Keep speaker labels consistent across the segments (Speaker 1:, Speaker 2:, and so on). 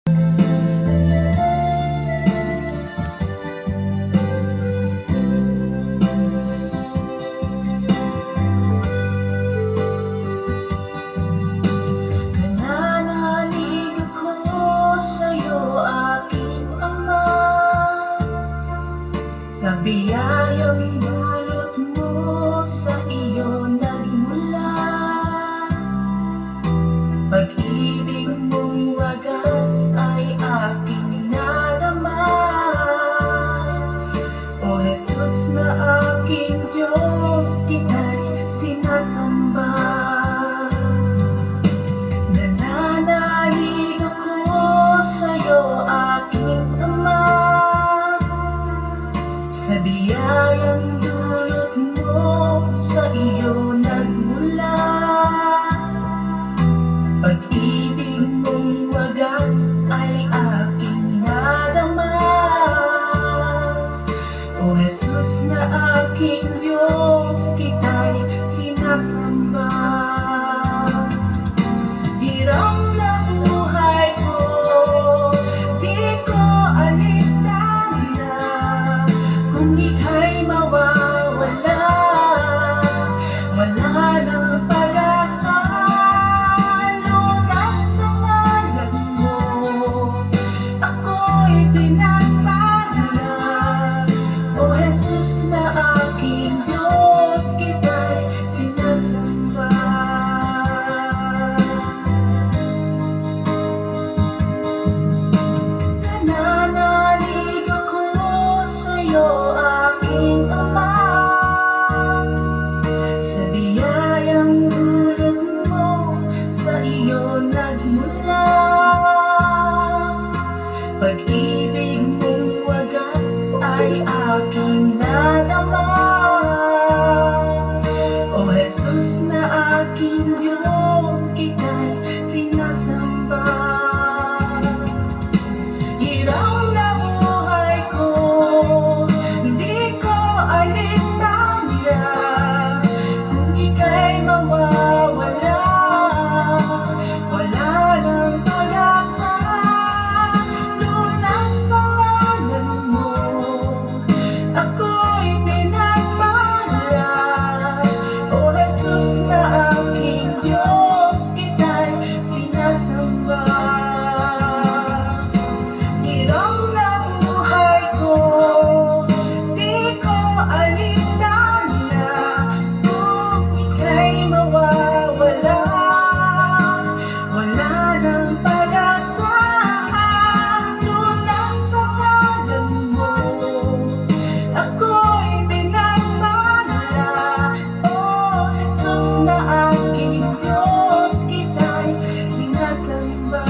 Speaker 1: Nananalig ako sa'yo, aking Ama, sa biyayang dulot mo, sa iyo nagmula. Pag-ibig mong wagas ay aking nadama. O Jesus na aking Diyos, kita'y sinasamba. Nananalig ako sa'yo, aking Ama, sa biyayang dulot mo, sa iyo nagmula. Pag-ibig mong wagas ay aking nadama. O Jesus na aking Diyos, kita'y sinasamba. Hiram na buhay ko, di ko alintana kung ika'y mawawala. Wala nang pag-asa. Lunas sa ngalan mo, ako'y pinagpala. O Jesus na aking Diyos, kita'y sinasamba. Nananalig ako sa'yo, aking Ama, sa biyayang dulot mo, sa iyo nagmula. Pag-ibig mong wagas ay aking nadama. O Jesus na aking Diyos, kita'y sinasamba. Hiram na buhay ko, di ko alintana kung ika'y mawawala. Wala nang pag-asa. Lunas sa ngalan mo, ako'y pinagpala. O Jesus na aking Diyos, kita'y sinasamba. Hiram na buhay ko, di ko alintana kung ika'y mawawala. Wala nang pag-asa. Lunas sa ngalan mo, ako'y pinagpala. O Jesus na aking Diyos, kita'y sinasamba.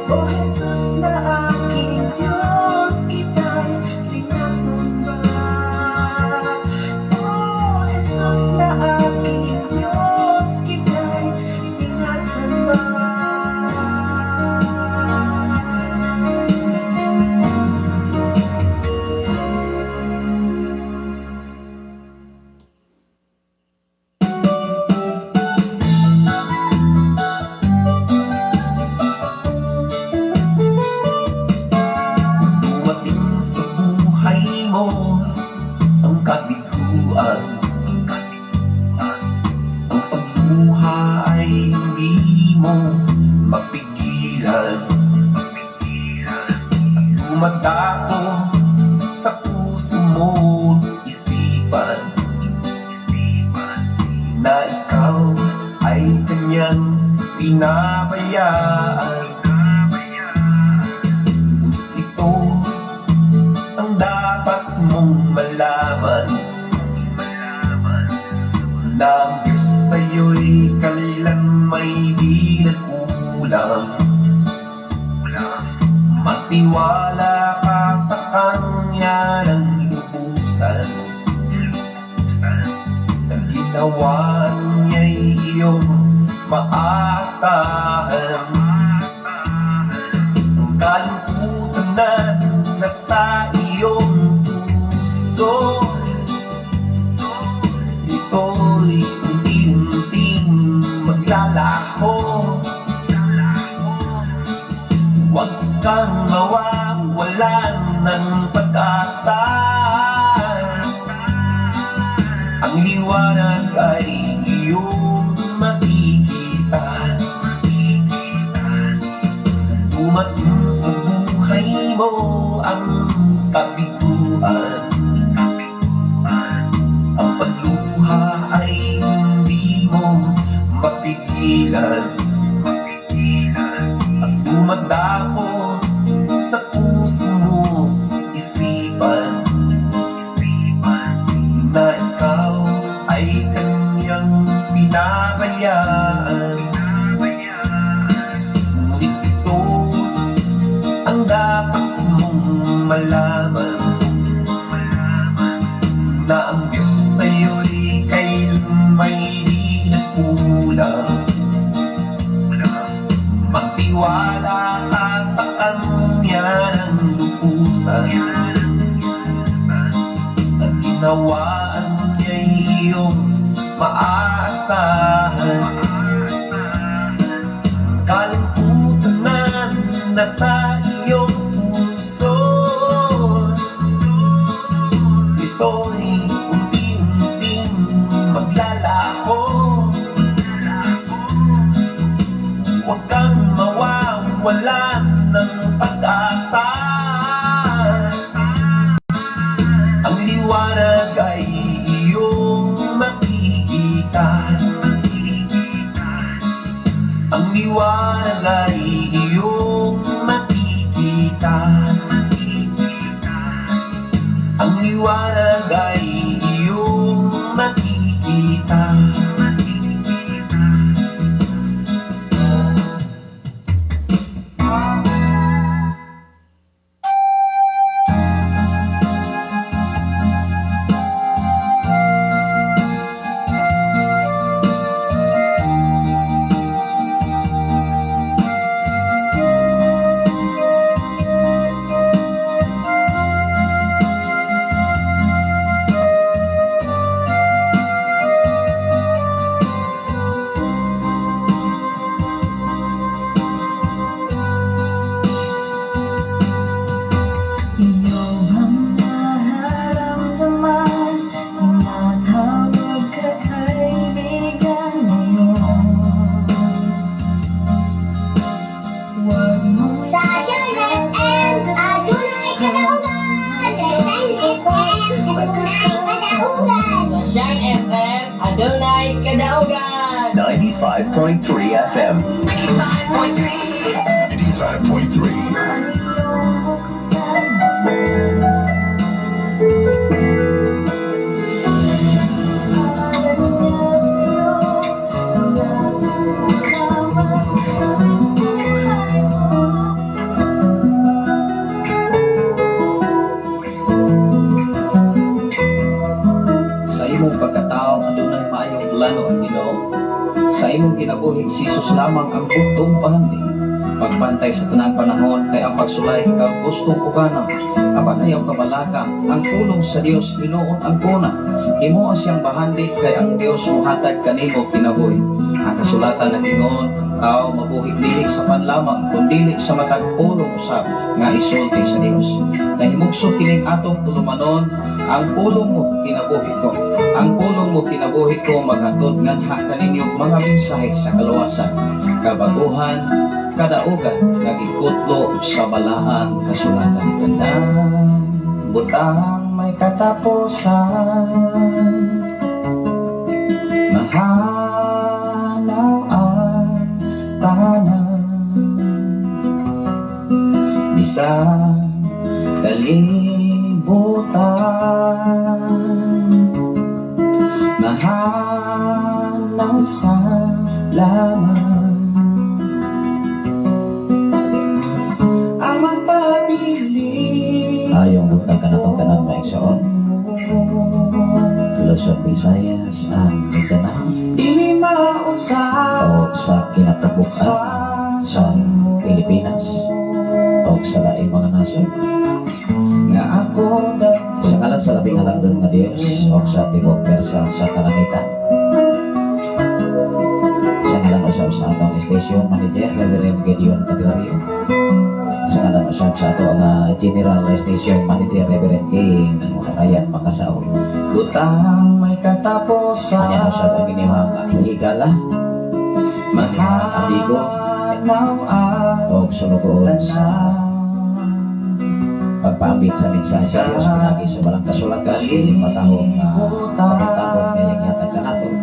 Speaker 1: O Jesus na aking Diyos, kita'y sinasamba. O Jesus na aking Diyos, kita'y sinasamba.
Speaker 2: Kung dumating sa buhay mo ang kabiguan, ang pagluha ay hindi mo mapigilan, at dumadako sa puso mo isipan na ikaw ay kanyang pinabayaan. Ngunit ito ang dapat mong malaman, na ang Diyos sa'yo'y kailan may di nagkulang. Magtiwala ka sa Kanya ng lubusan, na ginawa niya'y iyong maaasahan. Ang kalungkutan na nasa iyong puso, ito'y unti-unting maglalaho. Kang mawawalan ng pag-asa. Ang liwanag ay iyong makikita. Dumating sa buhay mo ang kabiguan, ang pagluha ay hindi mo mapigilan at dumadako sa puso mo, isipan na ikaw ay kanyang pinabayaan. Ngunit ito ang dapat mong malaman, na ang Diyos sa'yo'y kailanma'y di nagkulang. Magtiwala ka sa Kanya ng lubusan at ginhawaan niya'y iyong maaasahan. Kalungkutan na nasa iyong puso, ito'y unti-unting maglalaho. Huwag kang mawawalan ng pag-asa. Ang liwanag ay iyong makikita. Ang liwanag ay iyong makikita. Ang liwanag ay iyong makikita.
Speaker 1: Iyo bang nararamdaman? Tinatawag ka, kaibigan, ngayon. Huwag mong
Speaker 3: Sa Shine FM, adunay kadaugan. Sa Shine FM, adunay kadaugan.
Speaker 4: Sa Shine FM, adunay kadaugan.
Speaker 2: 95.3 FM.
Speaker 5: 95.3.
Speaker 1: Ang iyong buksan. Alam niya sa'yo, Tinatawag ang buhay mo.
Speaker 6: Sa imong pagkatao, adunay maayong plano ang Ginoo. Sa imong kinabuhi, si Jesus lamang ang buntong pahandi. Pagbantay sa tanang panahon kay ang pagsulay ikaw gusto ko kana. Apan ayaw kabalaka, ang pulong sa Dios hinuon ang kuna. Himoa siyang bahandi kay ang Dios mohatag kanimo kinabuhi. Ang kasulatan ng ingon, ang tao mabuhi dili sa pan lamang kundili sa matag pulong usab nga isulti sa Dios. Nahimugso kining atong tulumanon, "Ang pulong mo kinabuhi ko." "Ang pulong mo kinabuhi ko" maghatod nganha kaninyo mga mensahe sa kaluwasan, kabaguhan, kadaugan nga gikutlo sa balaang kasulatan. Tanang butang may katapusan, mahanaw ang tanan, bisan kalibutan, mahanaw sa laman ang magpabili.
Speaker 7: Ayong buntag kanatong tanan, mga igsoon. Luzon, Visayas, and Mindanao.
Speaker 6: Dili mausap
Speaker 7: O sa kinatibuk-an sa Pilipinas o sa laing mga nasod.
Speaker 6: Nga ako
Speaker 7: Sa ngalan sa labing halangdon nga Dios o sa tibuok pwersa sa kalangitan. Sa ngalan usab sa atong station manager, Reverend Gideon Candelario. Sa ngalan Usab sa ato ang General Station Manager Reverend King Ryan Makasaol.
Speaker 2: Butang may katapusan.
Speaker 7: Anya usab ang inyong higala, inyong amigo,
Speaker 2: Mahanaw ang
Speaker 7: o sulugoon sa
Speaker 2: tanan.
Speaker 7: Pagpaambit sa mensahe sa Diyos pinagi sa balang kasulatan kini patahong pamintahon nga iyang ihatag kanato.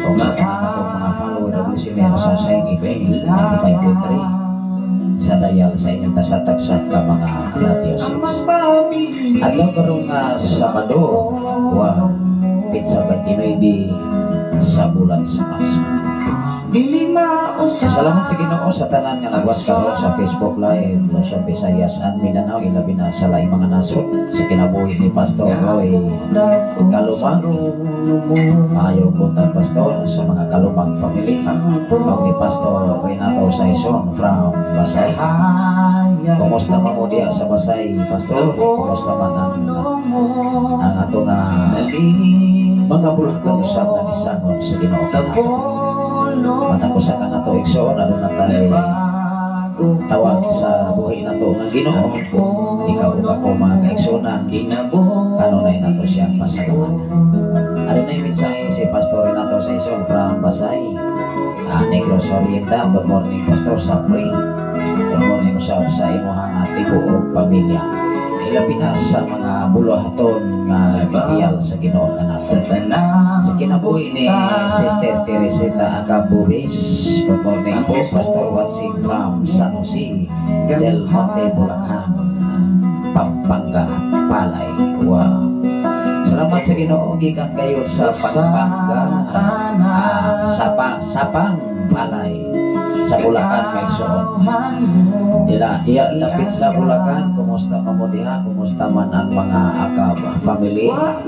Speaker 7: O sa tanan atong mga follower ug listener sa Shine FM 95.3 sa dial sa inyong tasatagsa ka mga radio
Speaker 2: Ang
Speaker 7: sets.
Speaker 2: magpapili
Speaker 7: Adlaw karong Sabado, wa pitsa 29 sa bulan sa Marso.
Speaker 2: Dili mausap.
Speaker 7: Salamat sa Ginoo sa tanan nga nagwas karon sa Facebook Live, Luzon, Visayas and Mindanao, ilabi na sa laing mga nasod sa kinabuhi ni Pastor Roy Kalumang. Maayo buntag, Pastor, sa mga Kalumang family. Ug ni Pastor Renato Saison from Basay. Kumusta man mo diya sa Basay, Pastor? Kumusta man ang ato nga mga bulakan usab nga nisangon sa Ginoo?
Speaker 2: Sa polo.
Speaker 7: Matag usa ka nato, igsoon, aduna tay tawag sa buhi nato nga Ginoo. Ikaw ug ako, mga kaigsuonan, kanunay nato siyang pasalamatan. Adunay mensahe si Pastor Renato Saison from Basay, Negros Oriental. Good morning, Pastor Sapri. Good morning usab sa imuhang tibuok pamilya. Ilabi na sa mga buluhaton nga gipiyal sa Ginoo kanato.
Speaker 2: Sa tanan.
Speaker 7: Sa kinabuhi ni Sister Teresita Acaburis. Good morning po, Pastor, watching from San Jose del Monte, Bulacan, Pampanga, Palay. Wow. Salamat sa Ginoo gikan kayo sa Pampanga, Sapang, Palay, sa Bulacan, Megsoon. Dila diya dapit sa Bulacan, kumusta man mo diha? Kumusta man ang mga Akab family at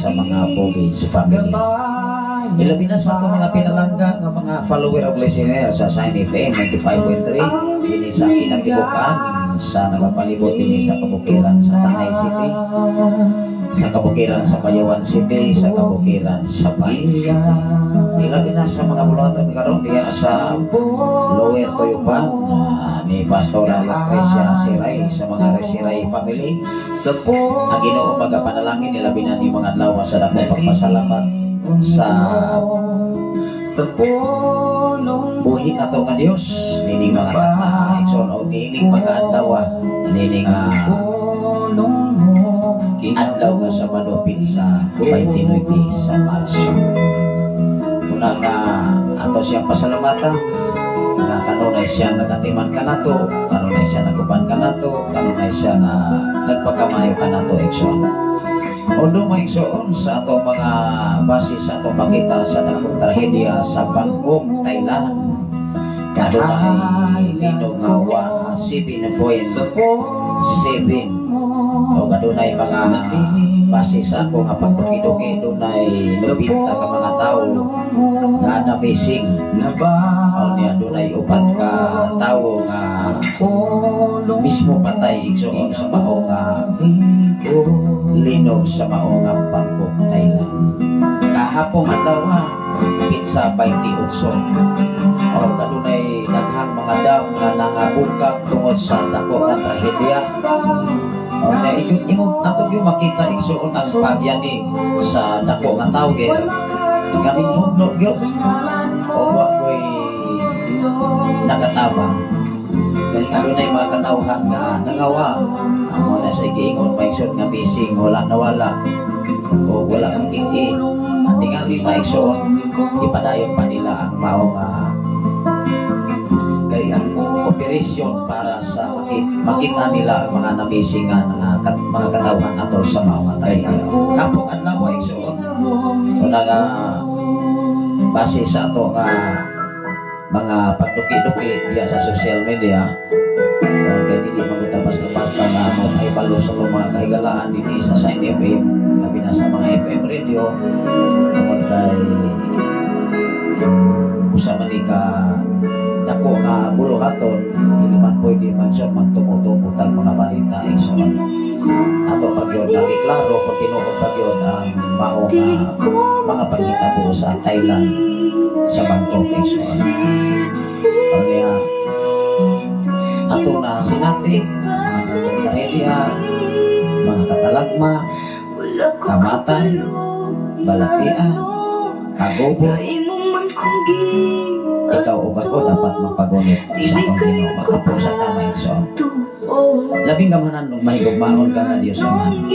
Speaker 7: sa mga Bogis family? Ilabi na sa atong mga pinalangga nga mga follower o listener sa Sign FM 95.3 dinhi sa kinatibukan sa nagapalibot dinhi sa kabukiran sa Tanay City, sa kabukiran sa Bayawan City, sa kabukiran sa Pines City. Ilabi na sa mga buluhaton karon diya sa Lower Toyopan ni Pastora Lucrecia Siray, sa mga Siray family.
Speaker 2: Sa po
Speaker 7: Ang Ginoo magapanalangin, ilabi na ni mga adlaw sa dakong pagpasalamat sa
Speaker 2: sa pulong
Speaker 7: buhi nato nga Dios nining mga takna, igsoon, o nining mga adlaw nining
Speaker 2: pulong mo
Speaker 7: adlaw nga Sabado, pitsa 29 sa Marso. Una nga ato siyang pasalamatan nga kanunay siya nagatiman kanato, kanunay siya naguban kanato, kanunay siya nga nagpakamayo kanato, igsoon. Although, mga igsoon, sa atong mga base sa atong makita sa dakong trahedya sa Bangkok, Thailand, kadunay linog nga 7.7
Speaker 2: sa pulong
Speaker 7: o kadunay mga base sa ako nga pagduki-duki, dunay 90 ka mga tao nga na missing.
Speaker 2: Na ba
Speaker 7: O niya dunay upat ka tawo nga
Speaker 2: pulong
Speaker 7: mismo patay, igsoon, sa mao nga linog sa mao nga Bangkok, Thailand kahapong adlaw, pitsa 28, o kadunay daghang mga dam nga nangabukag tungod sa dako nga trahedya. O na imo ato gyud makita, igsoon, ang pagyani sa dako nga tawo gyud gamit hugno gyud o wa ko'y nakatabang. Adunay mga katawhan nga nangawa amo na sa giingon maigsoon nga missing, wala nawala o wala kang kiki. Tingali, maigsoon, ipadayon pa nila ang mao nga
Speaker 2: Kay ang
Speaker 7: operasyon para sa makita nila ang mga na-missing nga mga katawhan ato sa mao nga trahedya. Kapong adlaw, igsoon. Una nga base sa ato nga mga pagduki-duki diya sa social media, kay dili man basta-basta nga mo pahibalo sa mga kahigalaan dinhi sa Sign FM, labi na sa mga FM radio, tungod kay usa man ni ka dako nga buluhaton, dili man pwede man siya magtumo-tumo tag mga balita, igsoon. Ato pa gyud nagiklaro kung tinuod pa gyud ang mao nga mga panghitabo sa Thailand, sa Bangkok, igsoon. Kaya ato na
Speaker 6: sinati, mga kakondaredia, mga katalagma,
Speaker 1: Wala ko
Speaker 6: Kamatay,
Speaker 1: kabalo
Speaker 6: Balatian, Kagobo,
Speaker 1: Kay mo man kong
Speaker 6: ikaw o ako dapat mapagunit sa atong Ginoo, makapo sa tama, igsoon.
Speaker 1: Tuo
Speaker 6: Labing gamanan ug mahigugmaon ka nga Dios Amahan.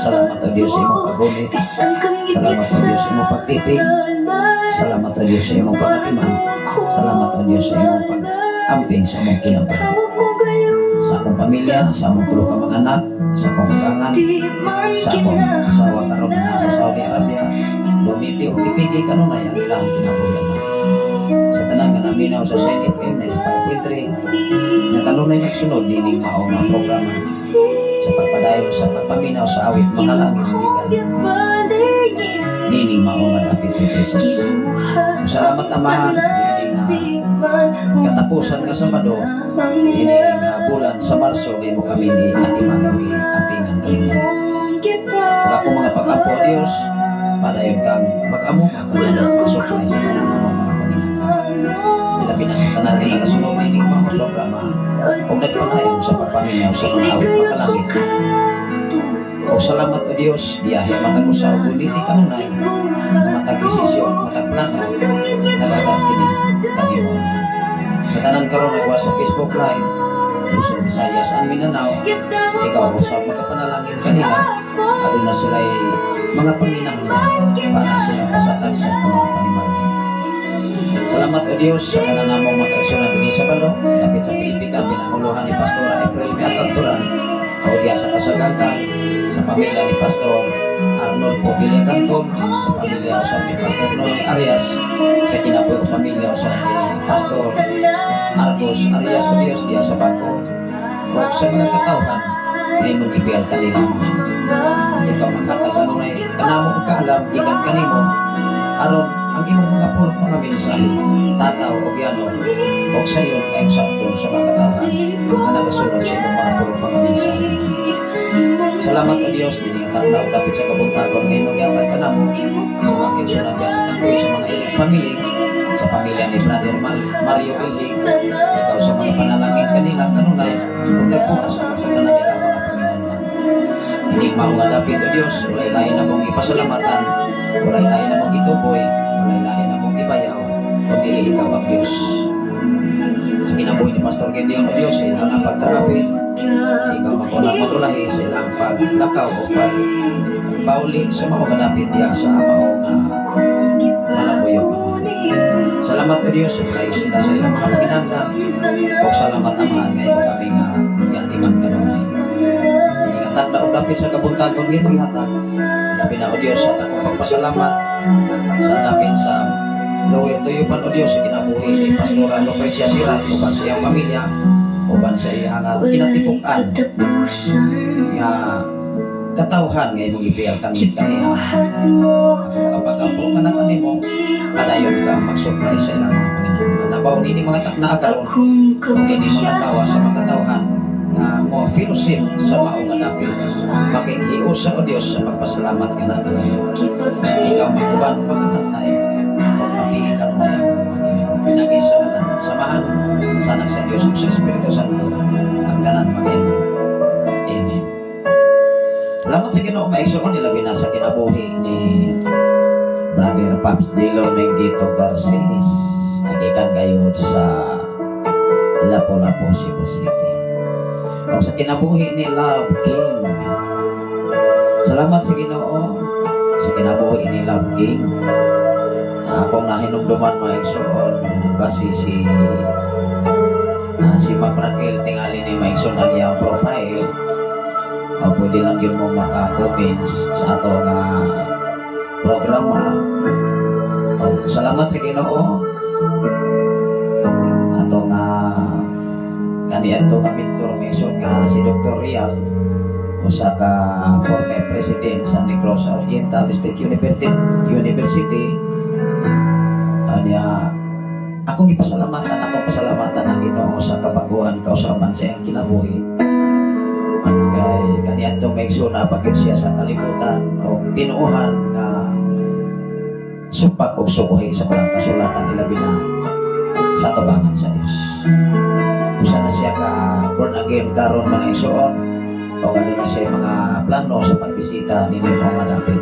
Speaker 6: Salamat, O Dios, sa imong paggunit.
Speaker 1: Bisan kang
Speaker 6: Salamat, O Dios, sa imong pagtipig. Salamat, O Dios, sa imong pagkatiman. Salamat, O Dios, sa imong pag-amping sa among kinabuhi.
Speaker 1: Tawag mo gayon.
Speaker 6: Sa akong pamilya, sa among tulo ka mga anak, sa akong ugangan,
Speaker 1: Di man
Speaker 6: sa akong asawa karon na sa Saudi Arabia, Boniti o Tipigi kanunay ang ilang kinabuhi, Ama. Sa tanan nga naminaw sa Shine FM 95.3 nga kanunay nagsunod nining mao nga programa sa pagpadayon sa pagpaminaw sa awit Mga Langit Gikan nining mao nga dapit ni Jesus. Salamat, Amahan, nining katapusan nga Sabado, nining nga bulan sa Marso kay mo kami ni atiman ug ampingan kanunay. Ug ako mga pag-ampo, Dios, padayon kang mag-amo kanang pagsuplay sa kanang among mga panginahanglan. Ilabi na sa tanan nga nakasunod nining mga programa ug nagpadayon sa pagpaminaw sa mga awit Makalangit. O salamat, O Dios, diyahe matag usa ug uniti kanunay, matag desisyon, matag plano, nagagat kini kanimo. Sa tanan karon nagwa sa Facebook Live, Luzon, Visayas, and Mindanao, ikaw usab makapanalangin kanila, aduna sila mga panginahanglan para sila pasatag sa mga panimalay. Salamat, O Dios, sa tanan namong mga kaigsuonan dinhi sa Balo, dapit sa Pilipitan, pinanguluhan ni Pastora April Miakanturan, o diya sa Kasagangkan, sa pamilya ni Pastor Arnold po Villacanton, sa pamilya usab ni Pastor Noy Arias, sa kinabuhi pamilya usab ni Pastor Argos Arias, O Dios, diya sa Baco, o sa mga katawhan na imong gibiyal kanila. Ikaw maghatag kanunay kanamo og kaalam gikan kanimo aron ang imong mga pulong mga mensahe tataw og yano og sayon kayong sakto sa mga katawhan nga nagasunod sa imong mga pulong mga mensahe. Salamat, O Dios, dinhi nga takna ug dapit sa kabuntagon nga imong gihatag kanamo sa mga kaigsuonan diya sa Tangkoy, sa mga ilang family, sa pamilya ni Brother Mario Ilhing, ikaw sa mga panalangin kanila kanunay ug tagpuas sa tanan nila mga panginahanglan. Hindi mao nga dapit, O Dios, walay lain namong ipasalamatan, walay lain namong ituboy, walay lain namong ibayaw, kundi ikaw ang Dios. Sa kinabuhi ni Pastor Gideon, O Dios, sa ilang pag-travel, ikaw makunang magulahi sa ilang paglakaw o pagpauli sa mao nga dapit diya sa mao nga malabuyok. Salamat, O Dios, kay sila sa ilang mga panginahanglan. O salamat, Amahan, nga imo kami nga giatiman kanunay. Ingatag na og dapit sa kabuntagon nga imong gihatag. Labi na, O Dios, sa akong pagpasalamat sa dapit sa Lower Tuyupan, O Dios, sa kinabuhi ni Pastora Lucrecia Sira uban sa iyang pamilya, uban sa iyang kinatibuk-an nga katawhan nga imong gibiyal kami kaniya. Ako kapag ampo ka na kanimo, padayon ka mag-supply sa ilang mga panginahanglan. Nabaw nini mga takna karon kung ini mga tawa sa mga katawhan nga mo fellowship sa mao nga dapit makighiusa, O Dios, sa pagpasalamat ka na kanimo. Ikaw maguban ug magkatantay o mapigi kanunay pinagi sa ngalan sa Amahan, sa Anak sa Dios ug sa Espiritu Santo ang tanan maging. Amen. Salamat sa Ginoo, maigsoon, ilabi na sa kinabuhi ni Brother Pops Dilo Mengito Garces. Nagikan kayo sa Lapu-Lapu, Cebu City. O sa kinabuhi ni Love King. Salamat sa Ginoo sa kinabuhi ni Love King. Akong nahinumduman, mga igsoon, basi si Ma'am Raquel tingali ni maigsoon ang iyang profile. O pwede lang yun mo maka-comments sa ato nga programa. O, salamat sa Ginoo. Ato nga kaniadto nga mentor, maigsoon, nga si Dr. Real, usa ka former president sa Negros Oriental State University University Anya, akong ipasalamatan, akong pasalamatan ang Ginoo sa kabaguhan kausaban sa iyang kinabuhi. Kay kaniadto, maigsoon, pagid siya sa kalibutan o tinuohan nga supak og sukuhi sa mga kasulatan, ilabi na sa tabangan sa Dios. Usa na siya ka
Speaker 7: born again karon, mga igsoon, o ano na siya mga plano sa pagbisita ninyo mga dapit.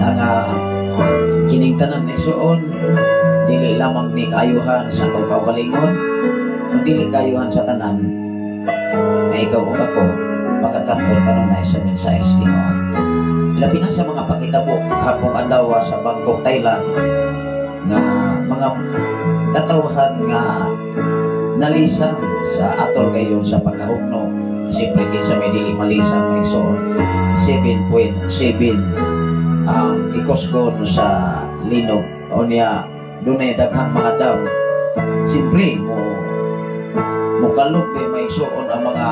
Speaker 7: Nga kining tanan, igsoon, dili lamang ni kaayuhan sa atong kaugalingon, kundi dili kaayuhan sa tanan nga ikaw ug ako makakaton kanunay sa mensahe sa Ginoo. Labi na sa mga panghitabo gahapong adlaw sa Bangkok, Thailand, nga mga katawhan nga nalisang sa atol kayo sa pagkahugno. Siyempre, kinsa may dili malisang, mga igsoon? 7.7 ang gikusgon sa linog. O niya, dunay daghang mga dam. Siyempre, mo mukalog kay, mga igsoon, ang mga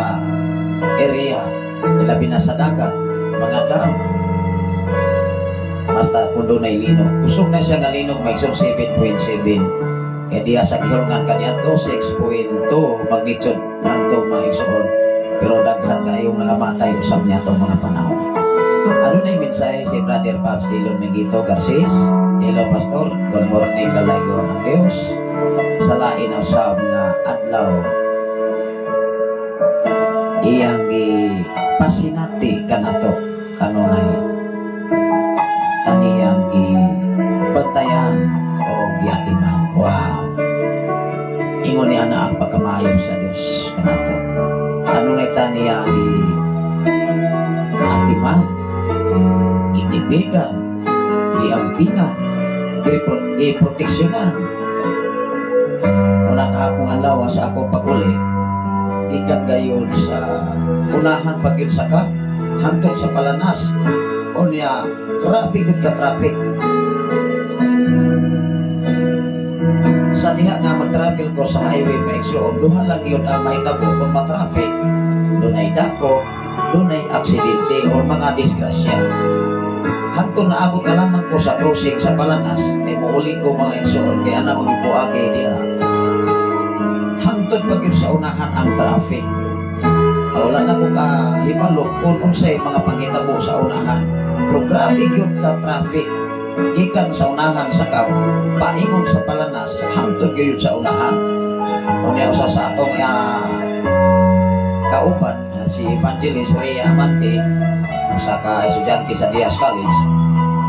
Speaker 7: area, labi na sa dagat, mga dam. Basta kung dunay linog. Kusog na siya nga linog, mga igsoon, 7.7. Kaya diya sa gihulngan kaniadto, 6.2 magnitude nanto, mga igsoon. Pero daghan kayong nangamatay usab niya itong mga panahon. Ano na yung mensahe si Brother Pops Dillon Mengito Garces? Hello, Pastor. Good morning, dalaygon ng Diyos. Sa lain usab nga adlaw, iyang gipasinati kanato kanunay kaniyang gibantayan o giatiman. Wow. Ingon niya na ang pagkamaayo sa Diyos kanato. Kanunay ta niya giatiman, gitibigan, giampingan, giproteksyonan. Una kahapong adlaw sa akong pag-uli, ikan gayon sa unahan pag yun sa kap, hangtod sa Palanas. Unya, grabe gud ka traffic. Sa diha nga mag-travel ko sa highway, mga igsoon, duha lang yun ang mahitabo kung ma-traffic. Dunay dako, dunay aksidente o mga disgrasya. Hangtod naabot na lamang ko sa crossing sa Palanas, ay muuli ko, mga igsoon, kay ana magibuagi diha. Hangtod pag yun sa unahan ang traffic. Ah, wala na ko kahibalo kung unsay mga panghitabo sa unahan. Pero grabe gyud ka traffic. Gikan sa unahan sa kap, paingon sa Palanas, hangtod gyud sa unahan. Unya usa sa atong kauban, si Evangelist Rhea Amante, usa ka estudyante sa Diaz College.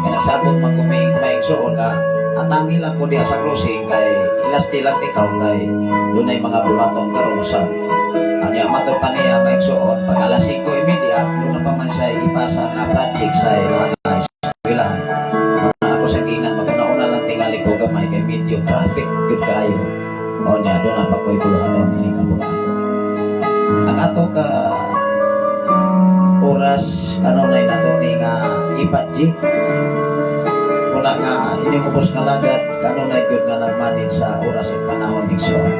Speaker 7: Kaya nagsabot man ko may maigsoon nga atangi lang ko diha sa crossing kay ilasti lang tikaw kay dunay mga buhaton karon usab. Anya matod pa niya, maigsoon, pag alas 5:30 doon na pa man siya ipasa nga project sa ilang eskwelahan. Una ako sa giingan, maguna-una lang tingali ko gamay kay medyo traffic gyud kaayo. O niya, doon na pa ko'y buluhaton ini ka ako. Ang ato ka oras kanunay nato ni nga i-budget. Una nga inyong ubos nga lagad kanunay gyud nga nag-manage sa oras ug panahon, igsoon.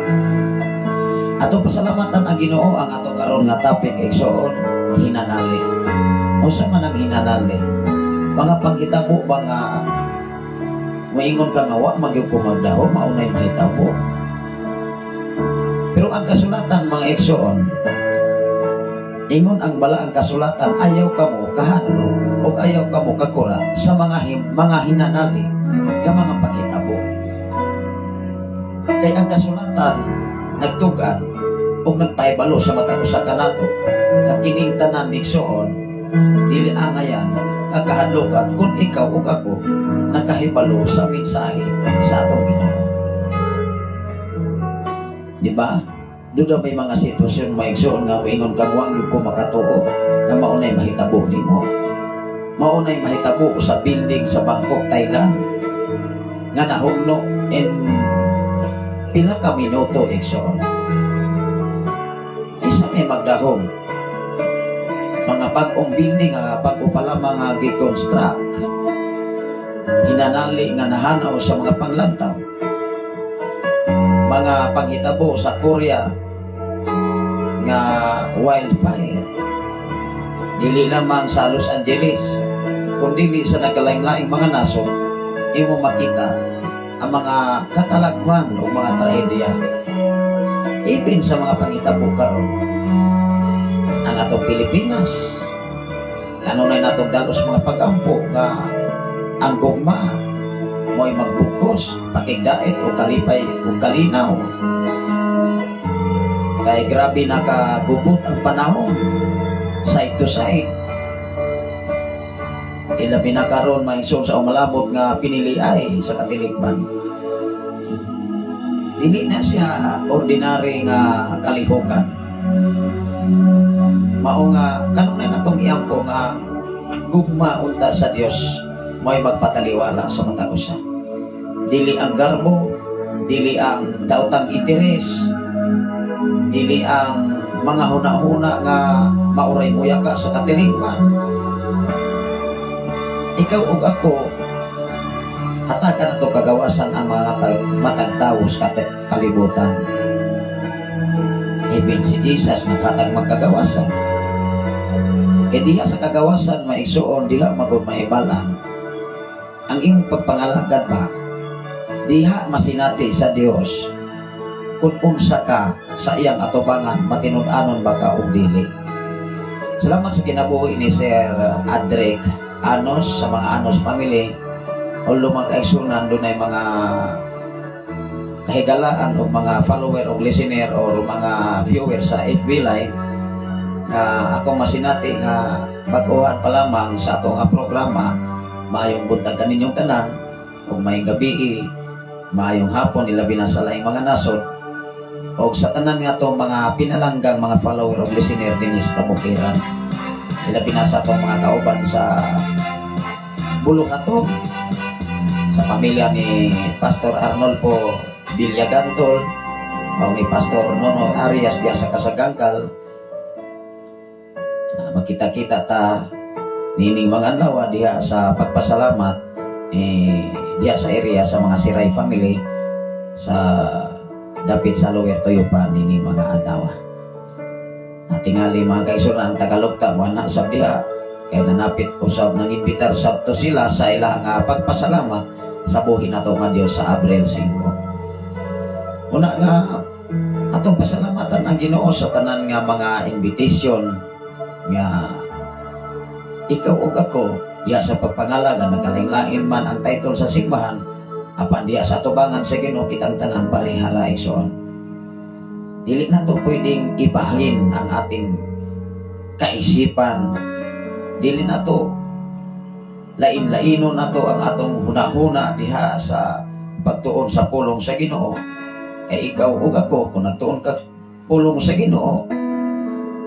Speaker 7: Ato pasalamatan ang Ginoo. Ang ato karon nga topic, igsoon, hinanali. Unsa man ang hinanali? Mga panghitabo ba nga moingon ka nga wa magyud ko magdaho, maunay mahitabo. Pero ang kasulatan, mga igsoon, ingon ang balaang kasulatan, ayaw kamo kahadlok o ayaw kamo kakura sa mga hinanali nga mga panghitabo. Kay ang kasulatan nagtugan o nagpahibalo sa matag usa kanato nga kining tanan, igsoon, dili angayan kakahadlokan kung ikaw ug ako nakahibalo sa mensahe sa atong Ginoo. Di ba? Doon daw may mga sitwasyon, mga igsoon, nga moingon kang wa gyud ko makatuo na maunay mahitabo nimo. Maunay mahitabo sa building sa Bangkok, Thailand, nga nahugno in pila ka minuto, igsoon. Isa may magdahom. Mga bag-ong building nga bag-o pa lamang nga gi-construct. Hinanali nga nahanaw sa mga panglantaw. Mga panghitabo sa Korea nga wildfire. Dili lamang sa Los Angeles, kundi sa nagkalaing-laing mga nasod, imo makita ang mga katalagman o mga trahedya. Even sa mga panghitabo karon, ang atong Pilipinas, kanunay natong dalos mga pagampo nga ang gugma mo'y magbukos, pakigdait o kalipay o kalinaw. Kay grabe nakagubot ang panahon. Side to side. Ilabi na karon, mga igsoon, sa umalabot nga pinili ay sa katiligman. Dili na siya ordinary nga kalihokan. Mao nga kanunay natong iampo nga gugma unta sa Dios mo'y magpataliwala sa matag usa. Dili ang garbo, dili ang daotang interes, dili ang mga huna-huna nga mauray muya ka sa katilingman. Ikaw ug ako, hatagan nato kagawasan ang mga matag tawo sa kalibutan. Even si Jesus naghatag magkagawasan. Kaya diha sa kagawasan, maigsuon, diha magod maibalan. Ang imong pagpangalagad ba, diha masinati sa Dios kung unsa ka sa iyang atubangan, matinud-anon ba ka og dili. Salamat sa kinabuhi ni Sir Adric Anos, sa mga Anos family. Although, mga kaigsunan, dunay mga kahigalaan o mga follower o listener or mga viewer sa FB Live nga akong masinati nga bag-ohan pa lamang sa atong nga programa. Maayong buntag kaninyong tanan ug maayong gabi, maayong hapon, ilabi na sa laing mga nasod o sa tanan nga atong mga pinalanggang mga follower o listener dinhi sa kabukiran, ilabi na sa atong mga kauban sa Bulukato, sa pamilya ni Pastor Arnolfo Villagantol o ni Pastor Nono Arias diya sa Kasagangkal. Magkita-kita ta nining mga adlaw diha sa pagpasalamat ni diha sa area sa mga Siray family sa dapit sa Lower Toyopa nining mga adlaw. At tingali, mga kaigsunan, ang Tagalog ta wala sa diha kay nanapit usab nang imbitar sab to sila sa ilang pagpasalamat sa buhi nato nga Dios sa Abril 5. Una nga atong pasalamatan ang Ginoo sa tanan nga mga invitation nga ikaw ug ako diha sa pagpangalaga, nagkalain-lain man ang title sa simbahan, apan diha sa atubangan sa Ginoo, kitang tanan parehara, igsoon. Dili na to pwedeng ibahin ang ating kaisipan, dili na to lain-lainon na to ang atong hunahuna diha sa pagtuon sa pulong sa Ginoo, kay ikaw ug ako, kung nagtuon ka pulong sa Ginoo,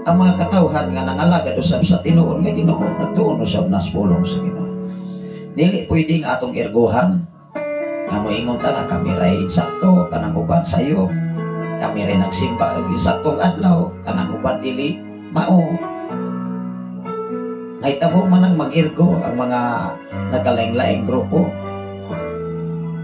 Speaker 7: ang mga katawhan nga nangalagad usab sa tinuod nga Ginoo nagtuon usab nas pulong sa Ginoo. Dili pwede nga atong ergohan nga moingon ta nga kami ray insakto, kanang uban sayo, kami ray nagsimba og insaktong adlaw, kanang uban dili mao. Nahitabo man ang mag-irgo ang mga nagkalaing-laing grupo,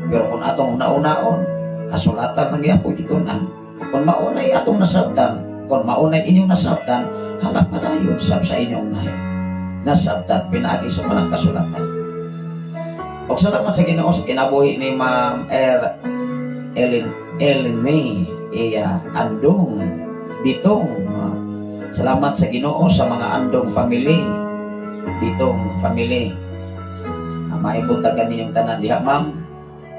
Speaker 7: pero kung atong una-unaon, kasulatan ng gyapon gitunan, kung maunay atong nasabtan, kung maunay inyong nasabtan, halap padayon sab sa inyong nasabtan pinaagi sa malang kasulatan. Og salamat sa Ginoo sa kinabuhi ni Ma'am Er Ellen Ellen May iya Andong Ditong. Salamat sa Ginoo sa mga Andong family, Ditong family. Maayong buntag kaninyong tanan diha, ma'am,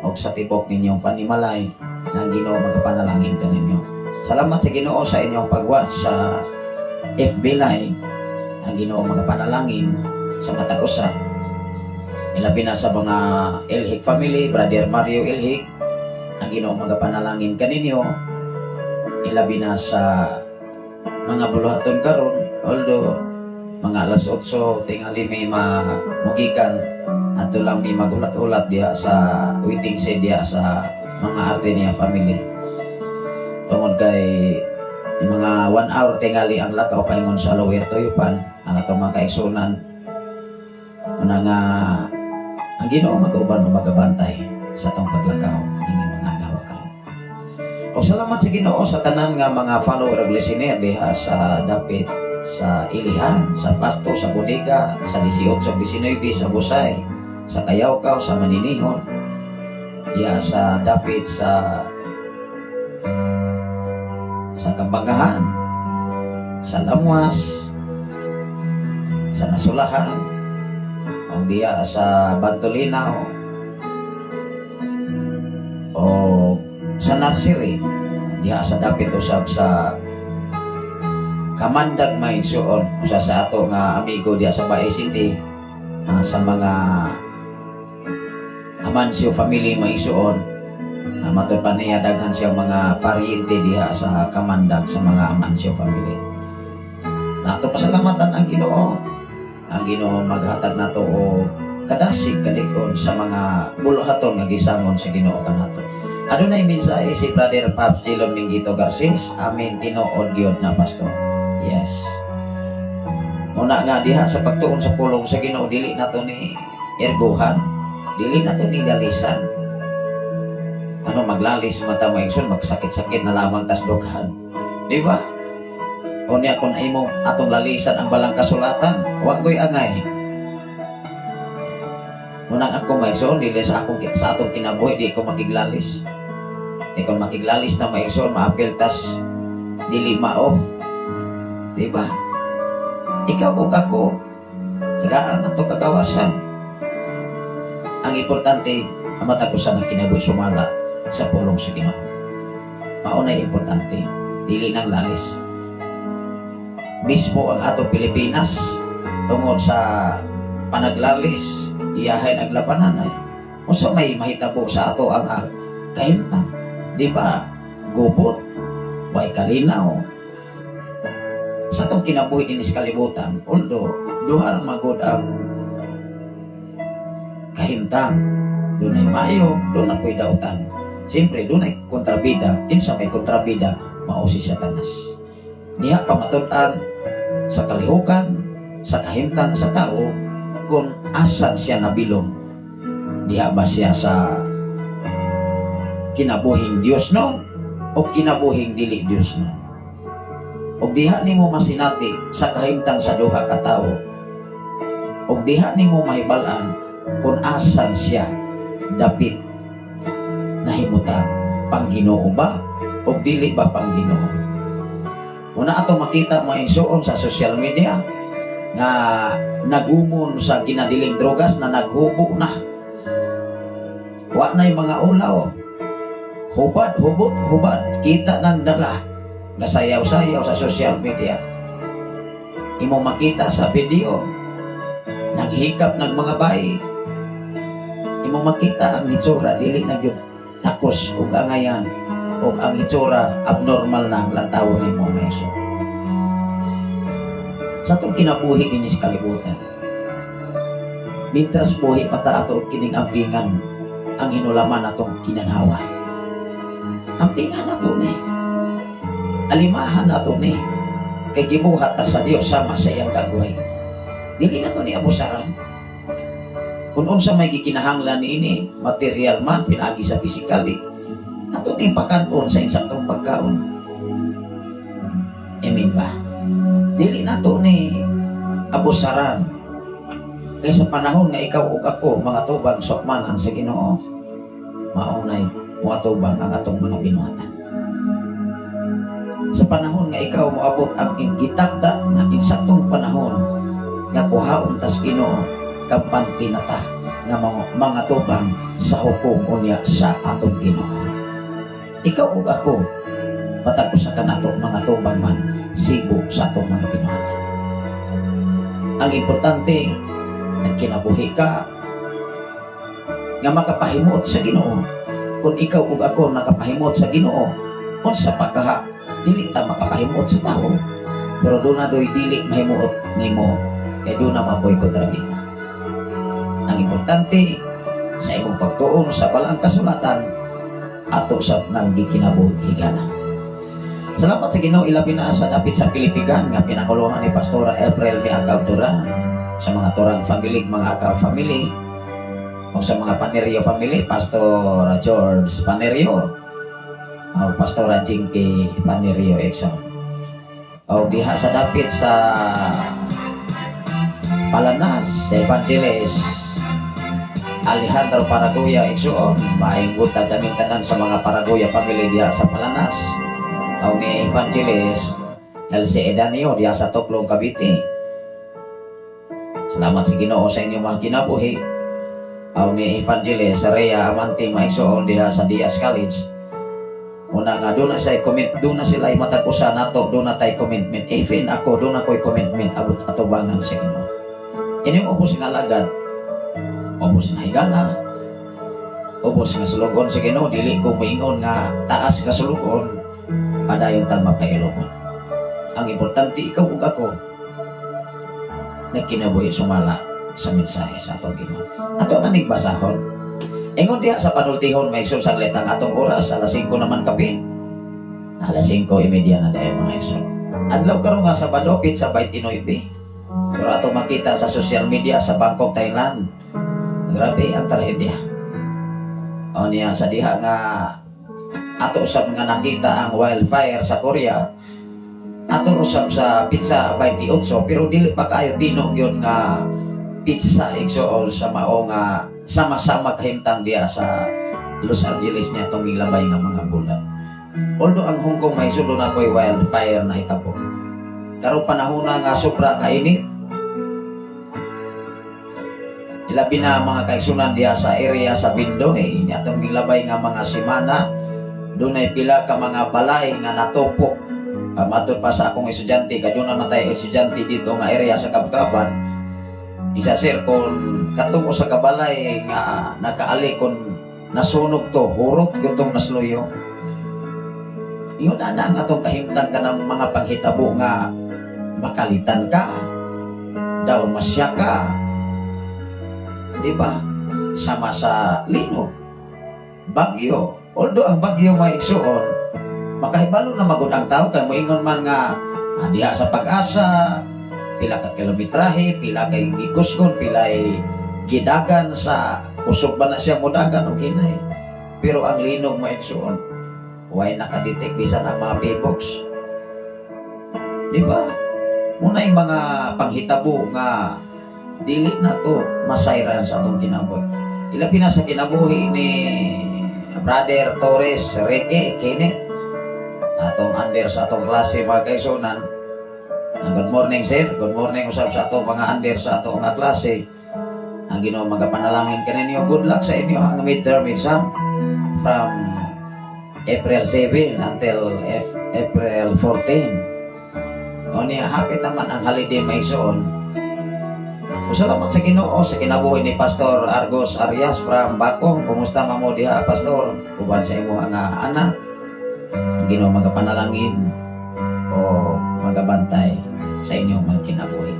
Speaker 7: og sa tibok ninyong panimalay, nga ang Ginoo magapanalangin kaninyo. Salamat sa Ginoo sa inyong pag-watch sa FB Live. Ang Ginoo magapanalangin sa matag usa. Ilabi na sa mga Elhig family, Brother Mario Elhig, ang Ginoo magapanalangin kaninyo. Ilabi na sa mga buluhaton karon, although mga alas 8 tingali may mamugikan, ato lang may magulat-ulat diha sa waiting shed diha sa mga Ardenia family. Tungod kay mga 1 hour tingali ang lakaw paingon sa Lower Toyopan ang atong mga kaigsunan. Una nga ang Ginoo mag-uban o magabantay sa atong paglakaw ini mga adlaw karon. O salamat sa Ginoo sa tanan nga mga follower ug listener diha sa dapit sa Ilihan, sa Pasto, sa Bodega, sa 18 19, sa Busay, sa Kayawkaw, sa Maninihon, diha sa dapit sa Kambangahan, sa Lamwas, sa Nasulahan, o diha sa Bantolinaw, o sa Nursery, diha sa dapit usab sa Kamandag, mga igsuon, usa sa ato nga amigo diya sa Bae City, sa mga Amancio family, mga igsuon. Matud pa niya daghan siya mga paryente diha sa Kamandag sa mga Amancio family. Nato pasalamatan ang Ginoo. Ang Ginoo maghatag nato og kadasig, kalig-on sa mga buluhaton nga gisangon sa Ginoo kanato. Adunay mensahe si Brother Pap Silon Mingito Garces, amin tinuod gyud na pastor. Yes. Muna nga diha sa pagtuon sa pulong sa Ginoo, dili nato ni ergohan, dili nato ni lalisan. Ano maglalis mata mo, igsoon, magsakit-sakit na lamang tas dughan. Di ba? Unya kung imong atong lalisan ang balang kasulatan, wa ko'y angay. Munang ako, mga igsoon, dili sa atong kinabuhi di ko makiglalis. Di ko makiglalis na, mga igsoon, maapil tas dili mao. Di ba? Ikaw ug ako, tagaan na to kagawasan. Ang importante, ang matag usa ng kinabuhi sumala sa pulong sa Ginoo. Mao na importante, dili nang lalis. Mismo ang atong Pilipinas, tungod sa panaglalis, iyahay naglabanan ay. Unsa may mahitabo sa ato ang kahimtang? Di ba? Gubot, way kalinaw. Sa atong kinabuhi dinhi sa kalibutan, although duha ra magod ang kahimtang. Dunay maayo, dunay po'y dautan. Siyempre, dunay kontrabida. Kinsa may kontrabida, mao si Satanas. Diha pamatud-an sa kalihukan, sa kahimtang sa tao, kung asan siya nabilong. Diha ba siya sa kinabuhing Dios no o kinabuhing dili Dios no? Og diha nimo masinati sa kahimtang sa duha ka tawo. Og diha nimo mahibal-an kung asan siya dapit nahimutang, pang Ginoo ba o dili ba pang Ginoo. Una ato makita, mga igsuon, sa social media nga nagumon sa ginadiling drogas na naghubo na. Wa na'y mga ulaw. Hubad, hubot, hubad. Kita ng dala. Gasayaw-sayaw sa social media. Imo makita sa video. Naghikap ng mga bayi. Imo makita ang hitsura, dili na gyud takos ug angayan ug ang hitsura abnormal na ang lantawon nimo meso. Sa atong kinabuhi dinhi sa kalibutan, mintras buhi pa ta, ato kining ampingan ang hinulaman atong kinanawa. Ampingan nato ni. Alimahan nato ni. Kay gibuhat ta sa Dios sama sa iyang dagway. Dili nato ni abusaran. Kung unsa may gikinahanglan niini, material man, pinaagi sa physical, di, ato ni pakanon sa insaktong pagkaon. Amen ba? Dili nato ni abusaran. Kay sa panahon nga ikaw ug ako mga tubang sukmanan sa Ginoo, maunay moatubang ang atong mga binuhatan. Sa panahon nga ikaw moabot ang gitakda nga insaktong panahon nga kuhaon tas Ginoo, kampante na ta nga mga tubang sa hukom unya sa atong Ginoo. Ikaw ug ako, matag usa kanato mga tubang man sibo sa atong mga binuhatan. Ang importante, nagkinabuhi ka nga makapahimuot sa Ginoo. Kung ikaw ug ako nakapahimuot sa Ginoo, unsa pa kaha dili ta makapahimuot sa tao? Pero doon na do'y dili mahimuot nimo kay doon na mapoy kontrabida. Ang importante sa imong pagtuon sa balang kasulatan, ato sa nang gikinabuhi higana. Salamat sa Ginoo, ilabi na sa dapit sa Pilipigan nga pinanguluhan ni Pastora April Miakaw Turan, sa mga Turan family, mga Akaw family, o sa mga Panerio family, Pastor George Panerio, o Pastora Jinky Panerio Exxon. O diha sa dapit sa Palanas, Evangelist Alejandro Paraguya Exxon, maayong buntag kaming tanan sa mga Paraguya family diha sa Palanas. O ni Evangelist LC Edanio diha sa Toklong, Cavite. Salamat sa Ginoo sa inyong mga kinabuhi. O ni Evangelist Rhea Amante Maigsoon diha sa Diaz College. Una nga doon na siya commit, doon na sila matag usa nato, doon na tay commitment. Even ako, doon ako'y commitment abot atubangan sa Ginoo. Ining ubos nga alagad, ubos nga higala, ubos nga sulugon sa Ginoo, dili ko moingon nga taas nga sulugon, padayon ta mapailobon. Ang importante, ikaw ug ako nagkinabuhi sumala sa mensahe sa atong Ginoo. Ato na ning basahon. Ingon diha sa panultihon, may igsoon, saglit ang atong oras, alas 5 naman kapin. Alas 5:30 na dahil, mga igsoon. Adlaw karon nga Sabado, sa 29. Pero atong makita sa social media sa Bangkok, Thailand. Grabe ang trahedya. O niya sa diha nga ato usab nga nakita ang wildfire sa Korea, ato usab sa petsa 28, pero dili pa kaayo tinog yun nga petsa, igsoon, sa mao nga sama-sama kahimtang diya sa Los Angeles niya itong gilabay nga mga bulan. Although ang Hong Kong may sulo na ko'y wildfire na hitabo. Karong panahon na nga sobra kainit. Ilabi na mga kaigsunan diya sa area sa Bindoy, eh, atong gilabay nga mga semana, dunay pila ka mga balay nga natupok. Matod pa sa akong estudyante, kaduna man tayo estudyante dito nga area sa Kabkaban, isa sir, kung katungo sa kabalay nga nakaali, kung nasunog to, hurot gyud tong nasluyo. Yun na ang atong kahimtang ka ng mga panghitabo nga makalitan ka, daw masya ka, di ba? Sama sa linog, bagyo. Although ang bagyo may igsuon, makahibalo na magud ang tao kay moingon man nga diha sa Pag-asa, pila ka kilometrahe, pila kay gikusgon, pila ay gidagan sa kusog ba na siya mudagan o hinay. Pero ang linog, mga igsuon, way nakadetect bisan ang mga PBOX. Di ba? Muna yung mga panghitabo nga dili na to masayran sa atong kinabuhi. Ilabi na sa kinabuhi ni Brother Torres Reke Kenneth, atong under sa atong klase, mga kaigsunan. Good morning, sir. Good morning usab sa atong mga under sa atong nga klase. Ang Ginoo magapanalangin kaninyo. Good luck sa inyo ang midterm exam from April 7 until April 14. O niya, hapit naman ang holiday, may igsoon. Salamat sa Ginoo sa kinabuhi ni Pastor Argos Arias from Bakong. Kumusta man mo diha, Pastor? Uban sa imo nga anak. Ang Ginoo magapanalangin o magabantay sa inyong mga kinabuhi.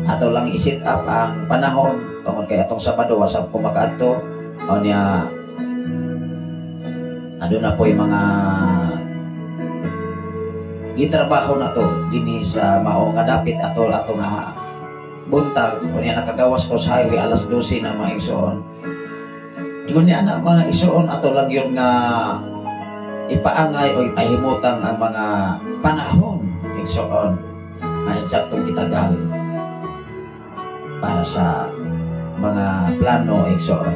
Speaker 7: Ato lang i-set up ang panahon tungod kay atong Sabado wa sab ko makaadto. O niya aduna po yung mga gitrabaho na to dinhi sa mao nga dapit ato ato nga buntag. Unya nakagawas ko sa highway alas 12 na, mga igsoon. Ingon niya na, mga igsoon, ato lang yun nga ipaangay o ipahimutang ang mga panahon, igsoon, na eksaktong itagal para sa mga plano, igsoon.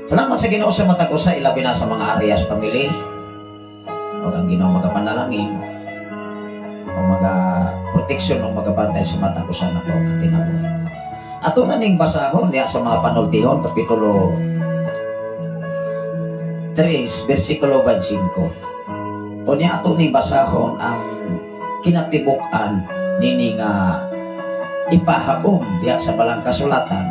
Speaker 7: Salamat sa Ginoo sa matag usa, ilabi na sa mga Arias family. O ang Ginoo magapanalangin o maga proteksyon o magabantay sa matag usa nato ang kinabuhi. Ato na ning basahon diha sa mga panultihon, kapitulo 3 bersikulo 25. Unya ato ning basahon ang kinatibuk-an nini nga ipahaom diha sa balang kasulatan,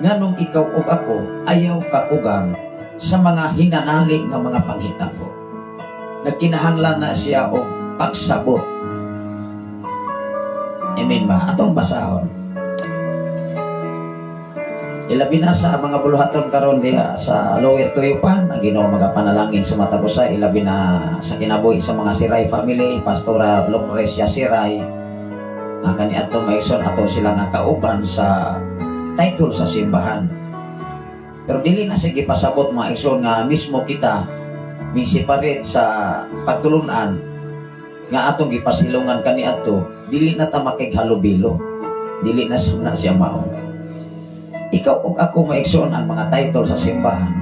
Speaker 7: nganong ikaw ug ako ayaw kakugang sa mga hinanali nga mga panghitabo. Nagkinahanglan na siya og pagsabot. Amen ba? Atong basahon. Ilabi na sa mga buluhaton karon diha sa Lower Tuyupan, ang Ginoo magapanalangin sa matag usa, ilabi na sa kinabuhi sa mga Siray family, Pastora Lucrecia Siray. Ang kaniadto, maison, ato sila nga kauban sa title sa simbahan. Pero dili na sige pasabot, mga igsoon, nga mismo kita mi-separate sa pagtulunan nga atong gipasilungan kaniadto, dili na ta makighalubilo. Dili na na siya mao. Ikaw ug ako, maigsoon, ang mga title sa simbahan.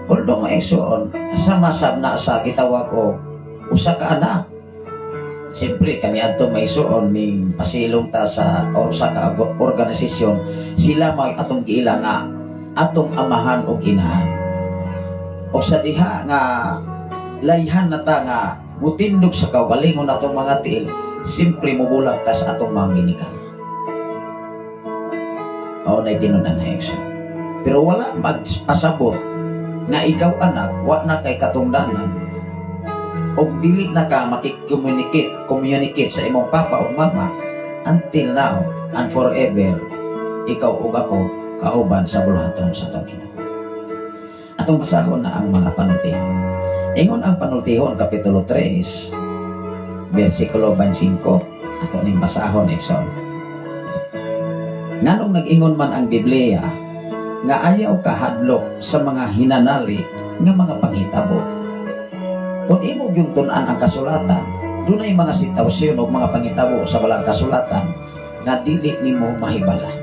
Speaker 7: Although, maigsoon, sama sab na sa gitawag og usa ka anak. Siyempre, kaniadto, maigsoon, ning pasilong ta sa or sa ka organisasyon, sila may atong giila nga atong amahan o inahan. O sa diha nga layhan na ta nga mutindog sa kaugalingon atong mga tiil, simpre mubulag ta sa atong mga ginikan. Mao na tinud-an na, igsoon. Pero wala magpasabot nga ikaw, anak, wa na kay katungdanan o dili na ka makikommunicate communicate sa imong papa o mama. Until now and forever, ikaw ug ako kauban sa buluhaton sa atong Ginoo. Atong basahon na ang mga panultihon. Ingon ang Panultihon kapitulo 3 versikulo 25. Ato ning basahon, igsoon. Nganong nag-ingon man ang Biblia nga ayaw kahadlok sa mga hinanali nga mga panghitabo? Kung imo gyung tun-an ang kasulatan, dunay mga sitwasyon o mga panghitabo sa balang kasulatan nga dili nimo mahibala.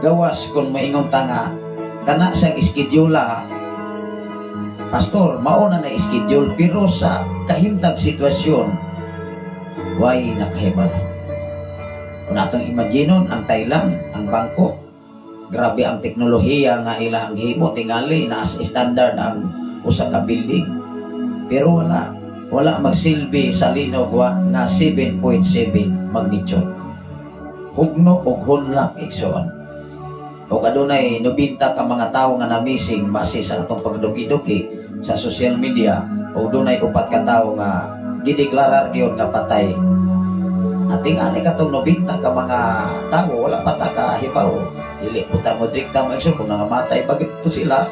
Speaker 7: Gawas kung maingon ta nga kana siyang schedule, pastor, mao na na schedule, pero sa kahimtang sitwasyon, way nakahibala. Kung atong imaginon ang Thailand, ang Bangkok, grabe ang teknolohiya nga ilang gihimo, tingali naa sa standard ang usa ka building. Pero wala wala magsilbi sa linog wa nga 7.7 magnitude. Hugno og hunlak, igsoon. O adunay 90 ka mga tawo nga na-missing base sa atong pagduki-duki sa social media, o dunay 4 ka tawo nga gideklarar gyud nga patay. At tingali katong 90 ka mga tawo, wala pa ta kahibaw. Dili po ta mo direkta mo, igsoon, kung nangamatay ba gyud sila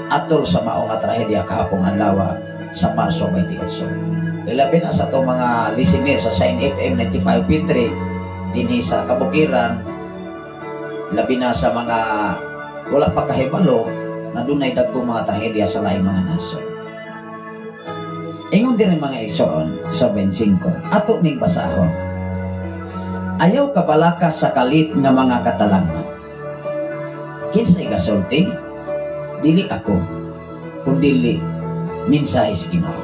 Speaker 7: atol sa mao nga trahedya kahapong adlaw sa Marso 28. Ilabi na sa atong mga listener sa Shine FM 95.3 dinhi sa kabukiran, labi na sa mga wala pa kahibalo na dunay dagkong mga trahedya sa laing mga nasod. Ingon din ang mga igsoon sa 25. Ato ning basahon. Ayaw kabalaka sa kalit nga mga katalagman. Kinsay gasulti? Dili ako, kundili mensahe sa Ginoo.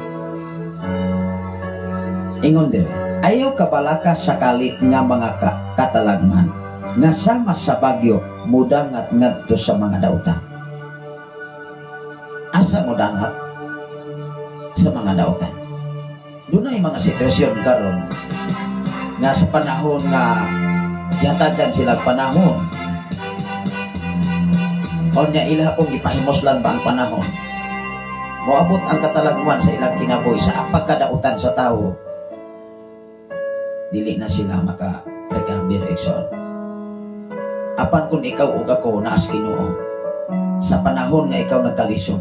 Speaker 7: Ingon dire, ayaw kabalaka sa kalit nga mga katalagman nga sama sa bagyo mudangat ngadto sa mga dautan. Asa mudangat? Sa mga dautan. Dunay mga sitwasyon karon nga sa panahon nga gihatagan sila panahon, unya ila pong gipahimuslan ba ang panahon, moabot ang katalagman sa ilang kinabuhi sa pagkadautan sa tao, dili na sila maka recover, igsoon. Apan kung ikaw ug ako naas Ginoo, sa panahon nga ikaw nagkalisod,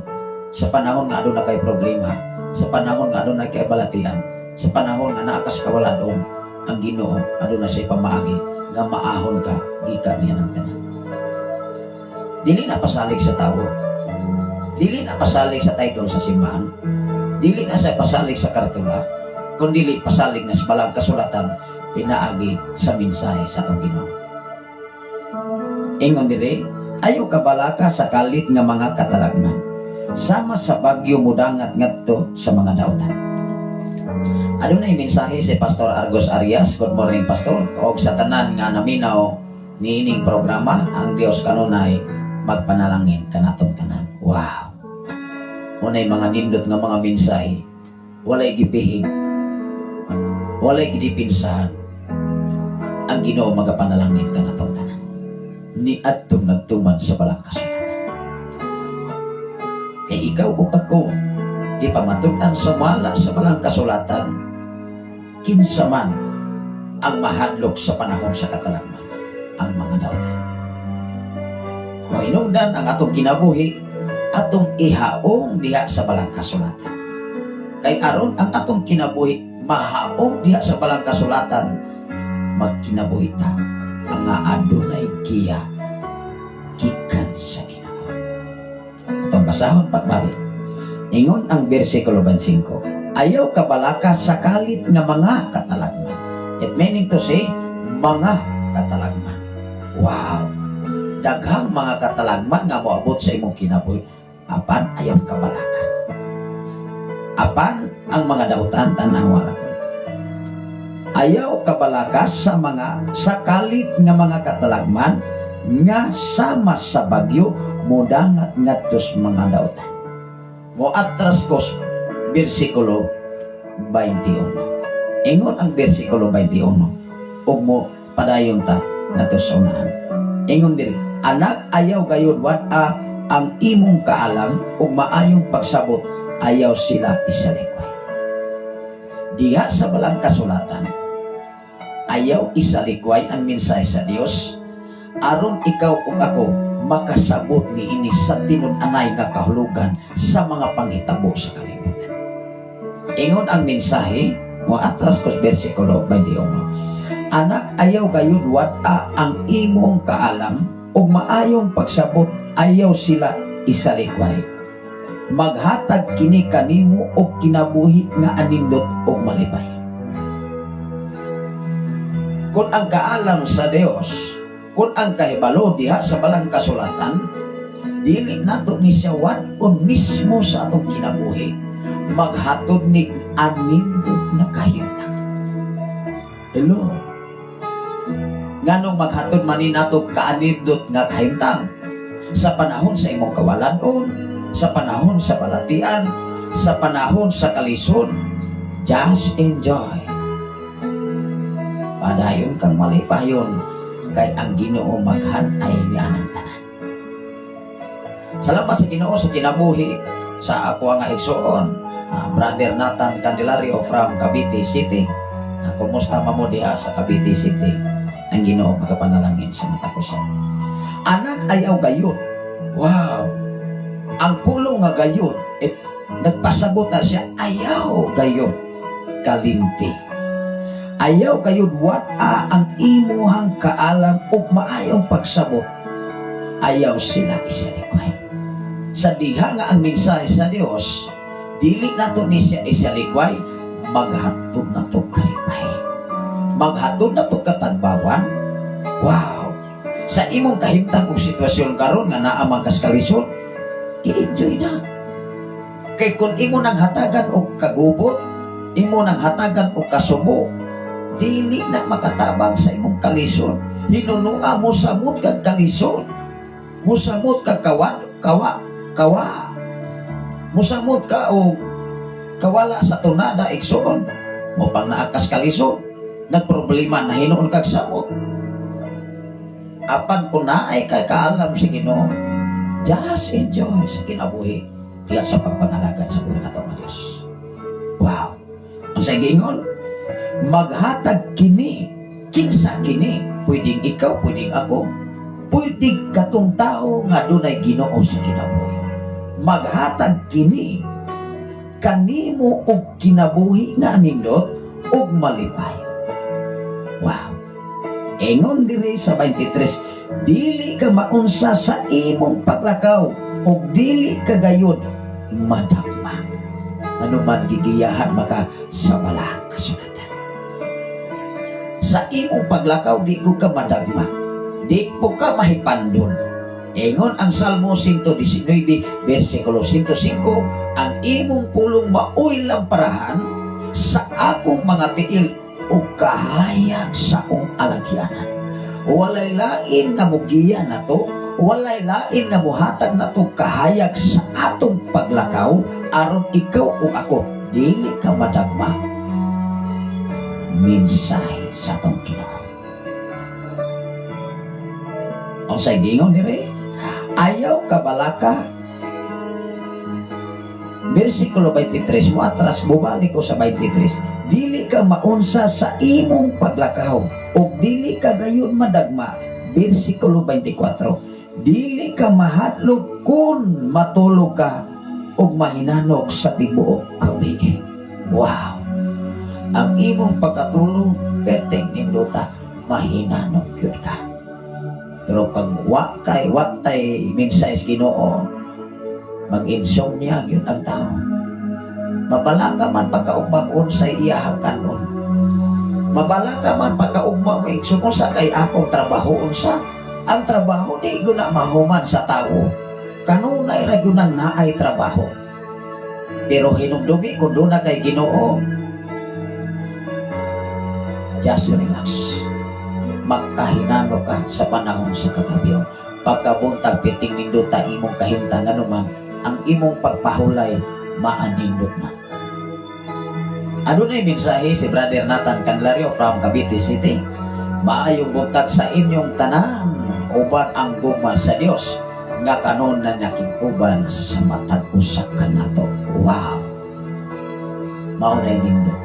Speaker 7: sa panahon nga aduna kay problema, sa panahon nga aduna kay balatian, sa panahon nga naa ka sa kawaladon, ang Ginoo aduna sa pamaagi nga maahon ka gikan niya ng tanan. Dili na pasalig sa tao, dili na pasalig sa title sa simbahan, dili na sa pasalig sa karatula, kundili pasalig na sa balang kasulatan pinaagi sa mensahe sa atong Ginoo. Ingon dire, ayaw kabalaka sa kalit nga mga katalagman. Sama sa bagyo mudangat ngadto sa mga dautan. Adunay mensahe si Pastor Argos Arias. Good morning, Pastor. Og sa tanan nga naminaw niining programa, ang Dios kanunay magpanalangin kanatong tanan. Wow. Unay mga nindot nga mga mensahe. Walay gipihig. Walay gidipinsahan. Ang Ginoo magapanalangin kanatong tanan. Ni adtong nagtuman sa balang kasulatan. Kay ikaw ug ako, di pamatud-an sumala sa balang kasulatan, kinsa man ang mahadlok sa panahon sa katalagman? Ang mga dautan. Mahinungdan ang atong kinabuhi, atong ihaong diha sa balang kasulatan. Kay aron ang atong kinabuhi mahaong diha sa balang kasulatan, magkinabuhi ta ang adunay giya gikan sa Ginoo. Atong basahon pagbalik. Ingon ang bersikulo 25. Ayaw kabalaka sa kalit nga mga katalagman. It meaning to say, mga katalagman. Wow! Daghang mga katalagman nga moabot sa imong kinabuhi. Apan ayaw kabalaka. Apan ang mga dautan, tanawa lang. Ayaw kabalaka sa kalit nga mga katalagman nga sama sa bagyo. Mudangat ngadto sa mga dautan. Mo atras ko sa versikulo 21. Ingon ang versikulo 21. Ug mo padayon ta ngadto sa unahan. Ingon diri, "Anak, ayaw gayud wad-a ang imong kaalam ug maayong pagsabot, ayaw sila isalikway." Diha sa balang kasulatan, ayaw isalikway ang mensahe sa Dios aron ikaw ug ako makasabot niini sa tinud-anay nga kahulugan sa mga panghitabo sa kalibutan. Ingon ang mensahe, mo atras ko sa versikulo 21. "Anak, ayaw gayud wad-a ang imong kaalam ug maayong pagsabot, ayaw sila isalikway. Maghatag kini kanimo og kinabuhi nga anindot ug malipay." Kung ang kaalam sa Dios, kung ang kahibalo diha sa balang kasulatan, dili nato ni siya wad-on mismo sa atong kinabuhi, maghatod ni anindot nga kahimtang. Hello. Nganong maghatod man ni nato kaanindot nga kahimtang? Sa panahon sa imong kawalanon, sa panahon sa balatian, sa panahon sa kalisod, just enjoy. Padayon kang malipayon kay ang Ginoo maghanay ni anang tanan. Salamat sa Ginoo sa kinabuhi sa ako nga igsuon, Brother Nathan Candelario from Cavite City. Kumusta man mo diha sa Cavite City? Ang Ginoo magapanalangin sa matag usa. Anak, ayaw gayud. Wow. Ang pulong nga gayud, eh, nagpasabot na siya, ayaw gayud kalimti. Ayaw gayud wad-a ang imuhang kaalam ug maayong pagsabot. Ayaw sila isalikway. Sa diha nga ang mensahe sa Dios, dili nato ni siya isalikway, maghatod na to kalipay. Maghatod na to katagbawan. Wow! Sa imong kahimtang ug sitwasyon karon nga naa man kas kalisod, i-enjoy na. Kay kung imo nang hatagan og kagubot, imo nang hatagan og kasubo, dili na makatabang sa imong kalisod. Hinunua mo samot kag kalisod. Musamot kag kawa, kawa, kawa. Musamot ka o kawala sa tunada, igsoon. Mo pang naa kas kalisod. Nagproblema na hinuon kag samot. Apan kung naay kay kaalam si Ginoo, just enjoy sa kinabuhi diya sa pagpangalagad sa buhi nato nga Dios. Wow. Ang sa giingon, maghatag kini, kinsa kini, pwedeng ikaw, pwedeng ako, pwedeng katong tao nga dunay Ginoo sa kinabuhi. Maghatag kini kanimo og kinabuhi nga nindot ug malipay. Wow. Ingon diri sa 23, dili ka maunsa sa imong paglakaw ug dili ka gayud madagma. Ano man gigiyahan maka sa balang kasulatan. Sa imong paglakaw di ko ka madagma. Di po ka mahipandon. Ingon ang Salmo 119, versikulo 105, ang imong pulong maoy lamparahan sa akong mga tiil ug kahayag sa akong alagyanan. Walay lain nga mugiya nato, walay lain nga muhatag nato kahayag sa atong paglakaw aron ikaw ug ako dili ka madagma. Mensahe sa atong Ginoo. Unsay giingon dire? Ayaw ka balaka. Versikulo 23 mo atras, bubalik ko sa 23. Dili ka maunsa sa imong paglakaw ug dili ka gayon madagma. Versikulo 24. Dili ka mahadlok kung matulog ka ug mahinanok sa tibuok gabi. Wow! Ang imong pagkatulog, perteng nindota, mahinanok gyud ka. Pero kag wa kay wa tay mensahe sa Ginoo, mag-insomnia gyud ang tao. Mabalaka man pagkaugma unsay iyahang kanon. Mabalaka man pagkaugma mo igsoon unsa kay akong trabaho unsa. Ang trabaho di gyud na mahuman sa tao. Kanunay ra gyud nang naay trabaho. Pero hinumdumi kung duna kay Ginoo, just relax. Magkahinano ka sa panahon sa kagabion. Pagkabuntag, perting nindota imong kahimtang, anuman ang imong pagpahulay, maanindot na. Adunay mensahe si Brother Nathan Candelario from Cavite City. Maayong buntag sa inyong tanan, uban ang gugma sa Dios nga kanon na nakig-uban sa matag usa kanato. Wow. Mao na nindot.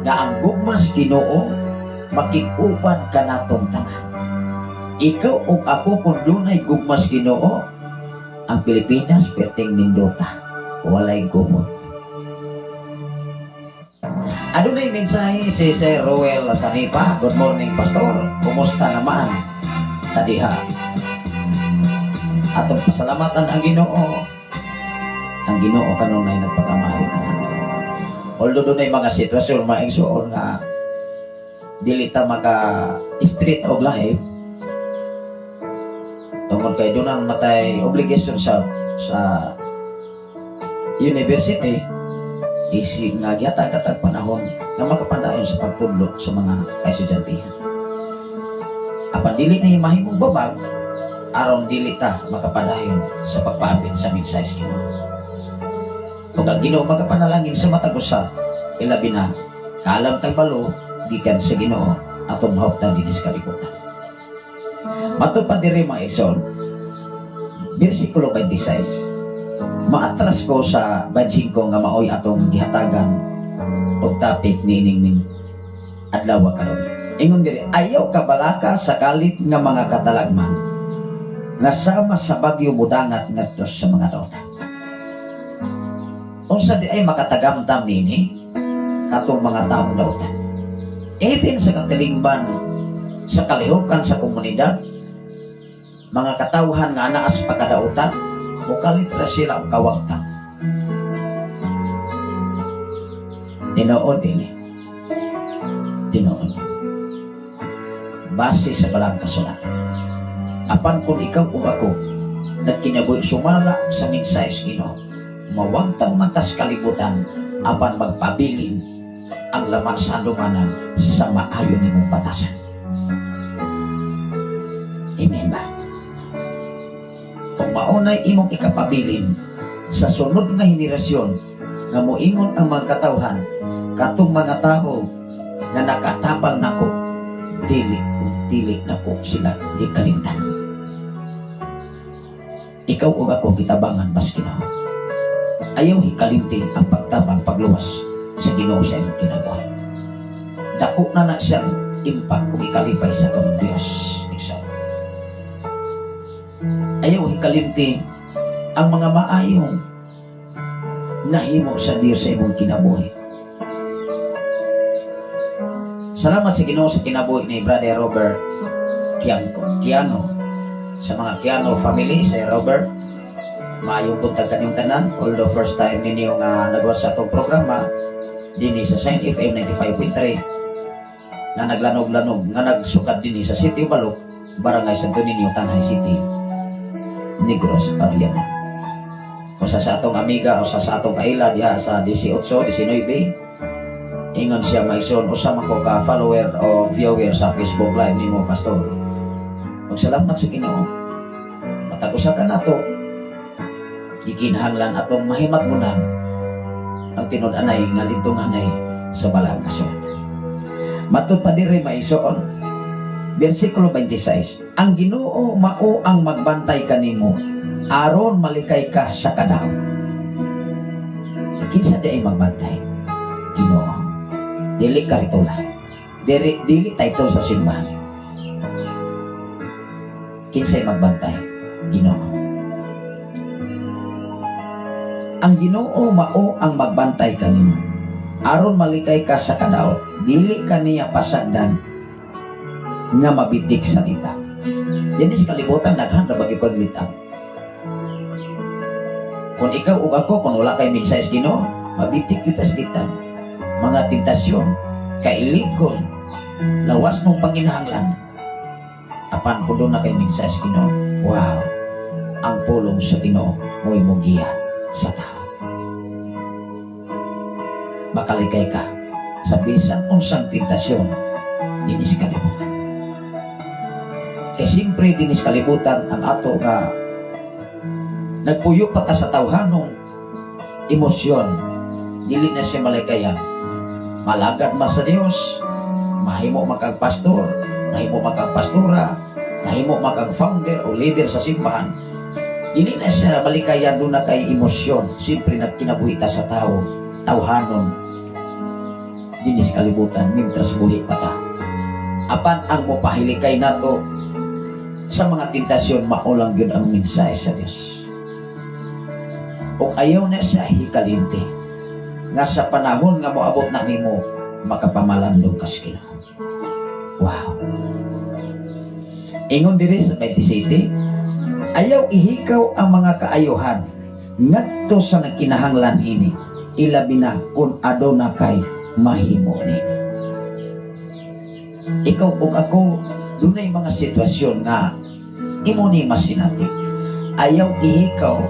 Speaker 7: Nga ang gugma sa Ginoo makig-uban kanatong tanan. Ikaw ug ako, kung dunay gugma sa Ginoo, ang Pilipinas perting nindota. Walay gumot. Adunay mensahe si Sir Roel Sanipa. Good morning, Pastor. Kumusta naman? Kadiha. Atong pasalamatan ang Ginoo. Ang Ginoo kanunay nagpakamaayo kanato. Although dunay mga sitwasyon, mga igsuon, nga dili ta maka stream og live tungod kay dunay matay obligation sa university, isip nga gihatag katag panahon nga makapadayon sa pagtudlo sa mga kaestudyante. Apan dili na mahimong babag aron dili ta makapadayon sa pagpaabit sa mensahe sa Ginoo. Ug ang Ginoo magapanalangin sa matag usa, ilabi na kaalam kay balo gikan sa Ginoo atong mahuptan dinhi sa kalibutan. Matud pa diri, mga igsoon, versikulo 26. Maatras ko sa 25 nga maoy atong gihatagan og topic niining ning adlaw karon. Ingon diri, "Ayaw kabalaka sa kalit nga mga katalagman nga sama sa bagyo mudangat ngadto sa mga dautan." Unsa di ay makatagamtam nini katong mga taong dautan? Even sa katilingban, sa kalihukan sa komunidad, mga katawhan nga anaa sa pagkadautan, mukalit ra sila og kawagtang. Tinuod ini. Tinuod. Base sa Balaang Kasulatan. Apan kung ikaw ug ako nagkinabuhi sumala sa mensahe sa Ginoo, mawagtang man tas kalibutan, apan magpabilin ang lama sa handumanan sa maayo nimong batasan. Amen ba? Kung maunay imong ikapabilin sa sunod nga henerasyon nga moingon ang mga katawhan, katong mga tao nga nakatabang nako, dili dili nako sila gikalimtan. Ikaw ug ako, gitabangan bas Ginoo. Ayaw hikalimti ang pagtabang, pagluwas sa Ginoo sa imong kinabuhi. Dako na na siya impact ug ikalipay sa atong Dios. Igsoon. Ayaw hikalimti ang mga maayong nahimo sa Dios sa imong kinabuhi. Salamat sa Ginoo sa kinabuhi ni Brother Robert Kianco, Kiano. Sa mga Kiano family, si Robert, maayong buntag kanyong tanan. Although first time ninyo nga nagawa sa atong programa, dinhi sa Sign FM 95.3, nga naglanog-lanog, nga nagsukad dinhi sa City Balok, Barangay Santo Niño, Tanjay City, Negros Oriental. Usa sa atong amiga, usa sa atong kaila diha sa 18, 19, ingon siya, "Maison, usa man ko ka follower o viewer sa Facebook Live nimo, Pastor." Magsalamat sa Ginoo. Matag usa ka nato, gikinahanglan atong mahimatmunan ang tinud-anay nga lintunganay sa Balaang Kasulatan. Matud pa diri, maigsoon, versikulo 26, "Ang Ginoo mao ang magbantay kanimo aron malikay ka sa kadaot." Kinsa di ay magbantay? Ginoo. Dili karitula. Dili, dili title sa simbahan. Kinsay magbantay? Ginoo. "Ang Ginoo mao ang magbantay kanimo aron malikay ka sa kadaot, dili ka niya pasagdan nga mabitik sa litag." Yan sa kalibutan, daghan ra ba gyud kag litag. Kung ikaw ug ako, kung wala kay mensahe sa Ginoo, mabitik kita sa litag. Mga tentasyon, kailigon, lawas mong panginahanglan. Apan kung duna kay mensahe sa Ginoo, wow, ang pulong sa Ginoo mo'y mugiya sa tao. Makalikay ka sa bisan unsang tentasyon dinhi sa kalibutan. Kay siyempre dinis kalibutan ang ato nga nagpuyo pa ta sa tawhanong emosyon, dili na siya malikayan. Malagad man sa Dios, mahimo man kang pastor, mahimo man kang pastora, mahimo man kang founder o leader sa simbahan, dili na siya malikayan. Duna kay emosyon. Siyempre nagkinabuhi ta sa tao, tawhanon dinis kalibutan mintras buhi pa ta. Apan ang mopahilikay nato sa mga tentasyon, mao lang gyud ang mensahe sa Dios. Ug ayaw na siya hikalinti nga sa panahon nga moabot na nimo, makapamalandong ka sa Ginoo. Wow. Ingon diri sa 27, ayaw ihikaw ang mga kaayuhan ngadto sa nagkinahanglan ini, ilabi na kung aduna kay mahimo ni. Ikaw ug ako, dunay mga sitwasyon nga imo ni masinati. Ayaw ihikaw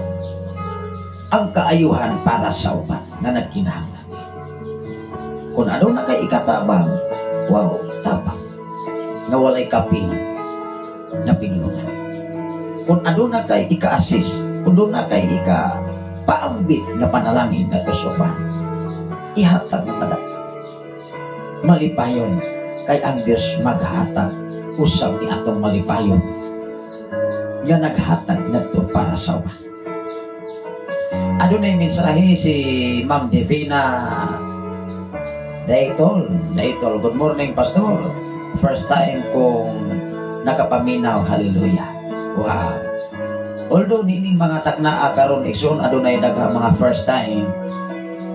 Speaker 7: ang kaayuhan para sa uban na nagkinahanglan. Kung aduna kay ikatabang, wow, tabang nga walay kapil na pinulungan. Kung aduna kay ika-assist, kung aduna kay ika paambit nga panalangin nga sa uban, ihatag nga kada malipayon, kay ang Dios maghatag usab ni atong malipayon nga naghatag ngadto para sa uban. Adunay mensahe si Ma'am Divina Daytol. Daytol, good morning, Pastor. First time kong nakapaminaw, hallelujah. Wow. Although niining mga taknaa karon, igsoon, adunay daghang mga first time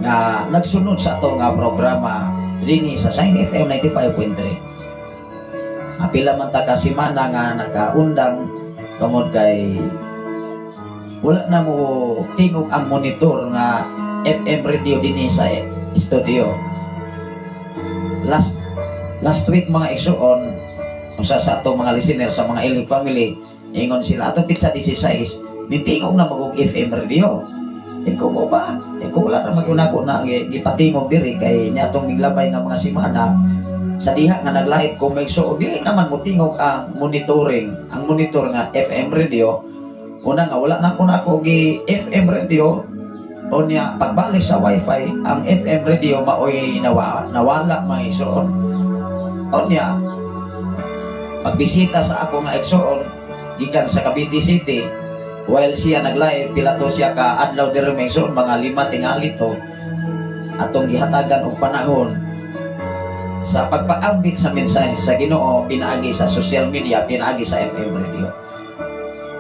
Speaker 7: nga nagsunod sa ato nga programa dinhi sa Sign FM 95.3. Apila man ta ka semana nga nakaundang tungod kay wala na mo tingog ang monitor nga FM radio dinhi sa studio. Last last week, mga igsoon, usa sa ato mga listener sa mga Ilig family, ingon sila ato pitsa 16, nitingog na magog FM radio. Ikaw mo ba? Ikaw wala na mag-unako na gipatingog diri kay niya atong miglabay nga mga simana sa diha nga nag-live ko, may so dili naman mo tingog ang monitoring, ang monitor nga FM radio. Una nga wala na ko na ako gi FM radio. Unya pagbalik sa wifi, ang FM radio maoy nawala, mga igsoon. Unya pagbisita sa ako nga igsoon gikan sa Cavite City, while siya nag-live, pila to siya ka adlaw diri, mga igsoon, mga 5 tingali to, atong gihatagan og panahon sa pagpaambit sa mensahe sa Ginoo pinaagi sa social media, pinaagi sa FM radio.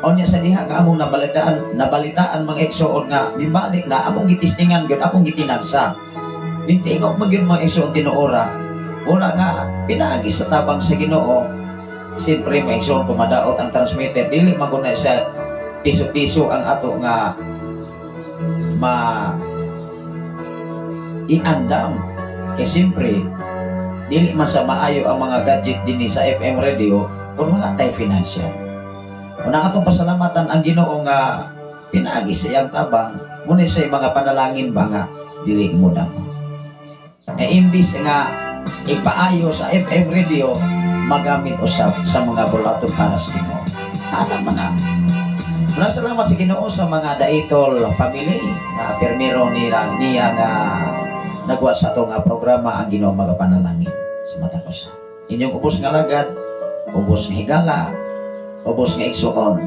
Speaker 7: Unya sa diha nga among nabalitaan, mga igsoon, nga mibalik na, among gitistingan gyud, akong gitinagsa. Nitingog man gyud, mga igsoon, tinuora. Una nga pinaagi sa tabang sa Ginoo. Siyempre, mga igsoon, kumadaot ang transmitter, dili man gud na siya piso-piso ang ato nga ma iandam. Kay siyempre, dili man sa maayo ang mga gadget dinhi sa FM radio kung wala tay financial. Una atong pasalamatan ang Ginoo nga pinaagi sa iyang tabang muna sa mga panalangin ba nga dili mo damo. Eh imbis nga ipaayo sa FM radio, magamit usab sa mga bulaton para sa Ginoo. Ana man na. Muna salamat sa Ginoo sa mga Daitol family nga permiro nila niya nga nagwa sa ato nga programa. Ang Ginoo magapanalangin sa matag usa. Inyong ubos nga lagad, ubos nga higala, ubos nga igsuon.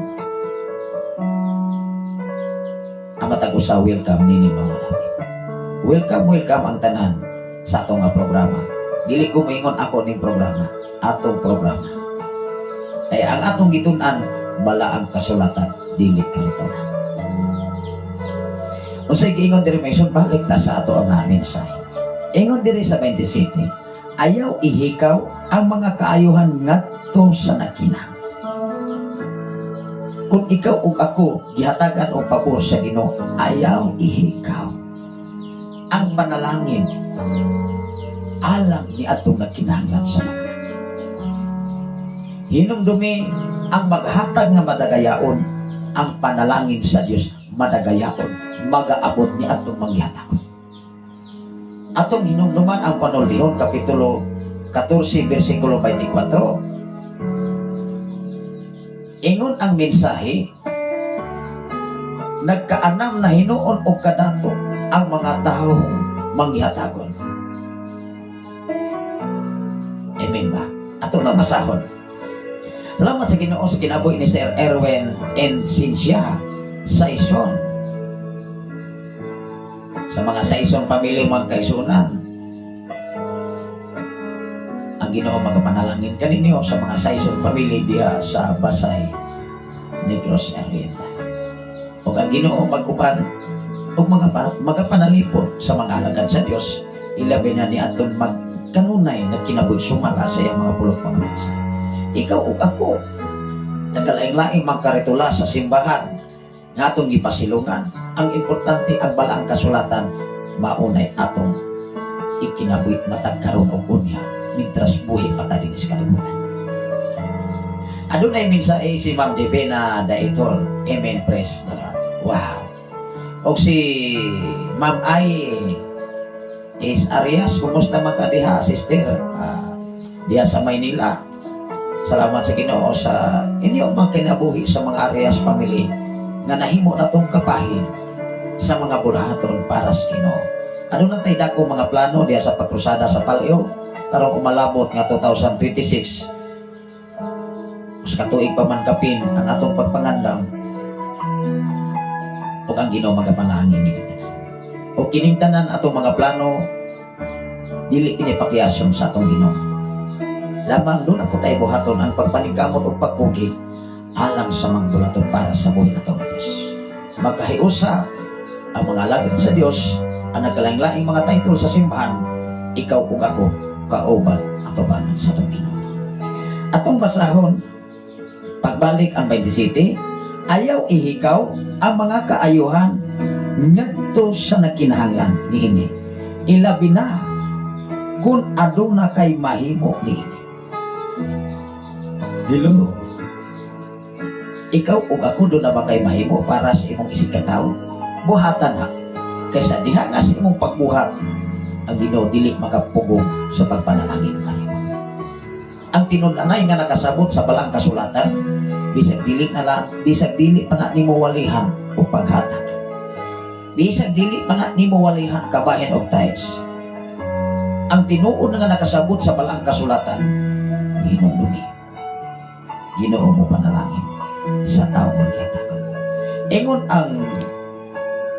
Speaker 7: Ang matag usa, welcome nini mga dami. Welcome, welcome ang tanan sa ato nga programa. Dili ko moingon ako ning programa, atong programa. Kaya ang atong gitun-an bala ang kasulatan, dili karitonan. Unsay giingon diri, may balik ta sa ato ang mensahe. Ingon diri sa 27, ayaw ihikaw ang mga kaayuhan ngadto sa nakina. Kung ikaw ug ako gihatagan og pabor sa Ginoo, ayaw ihikaw ang panalangin alang ni atong nagkinahanglan sa mga. Hinumdumi ang maghatag nga madagayaon, ang panalangin sa Dios madagayaon, magaabot ni atong manggihatag. Atong hinumduman ang Panultihon kapitulo 14 bersikulo 24. Ingon ang mensahe, nagkaanam na hinuon og kadato ang mga tao manghihatagon. Amen ba? Ato na basahon. Salamat sa Ginoo sa kinabuhi ni Sir Erwin N. Sincia Saison. Sa mga Saison family, mga kaigsuonan, ang Ginoo magapanalangin kaninyo sa mga Saison family diha sa Basay, Negros Oriental. Ug ang Ginoo mag-uban ug mga magapanalipod sa mga alagad sa Dios, ilabi na ni atong magkanunay nagkinabuhi sumala sa iyang mga pulong, mga mensahe. Ikaw ug ako, nagkalaing-laing mga karitula sa simbahan nga atong gipasilungan. Ang importante, ang balaang kasulatan maunay atong ikinabuhi matag karon og unya mintras buhi pa ta dinhi sa kalibutan. Adunay mensahe si Ma'am Divina Daitol. Amen. Praise the Lord. Wow. O si Ma'am Ay is Arias, kumusta man ka diha, sister? Diha sa Maynila. Salamat sa Ginoo sa inyo mga kinabuhi sa mga Arias family nga nahimo na tong kapahin sa mga burahaton para sa Ginoo. Aduna tay dako mga plano diha sa pagkrusada sa Paleo karong umalabot nga 2026. Sa katuig pa man kapin ang atong pagpangandam ug ang Ginoo magapanalangin ni kita. O kining tanan atong mga plano, dili kini pakiason sa atong Ginoo. Lamang duna po tayo buhaton ang pagpaningkamot o pagkugi alang sa mga bulaton para sa buhi atong Diyos. Magkahiusa ang mga alagad sa Dios, ang nagkalaing-laing mga title sa simbahan, ikaw ug ako kauban atubangan sa atong Ginoo. Atong basahon pagbalik ang 27, ayaw ihikaw ang mga kaayuhan ngadto sa nakinahanglan niini. Ilabi na kung aduna kay mahimo niini. Hello. Ikaw ug ako, duna ba kay mahimo para sa imong isigkatawo? Buhatan ha. Kaysa diha nga sa imong pagbuhat, ang Ginoo dili makapugong sa pagpanalangin kanimo. Ang tinud-anay nga nakasabot sa balaang kasulatan, bisag dili na lang, bisag dili pa na nimo walihan og paghatag. Bisag dili pa na nimo walihan kabahin og tithes. Ang tinuod nga nakasabot sa balaang kasulatan, hinumdumi. Ginoo mo panalangin sa tao magkita. Ingon ang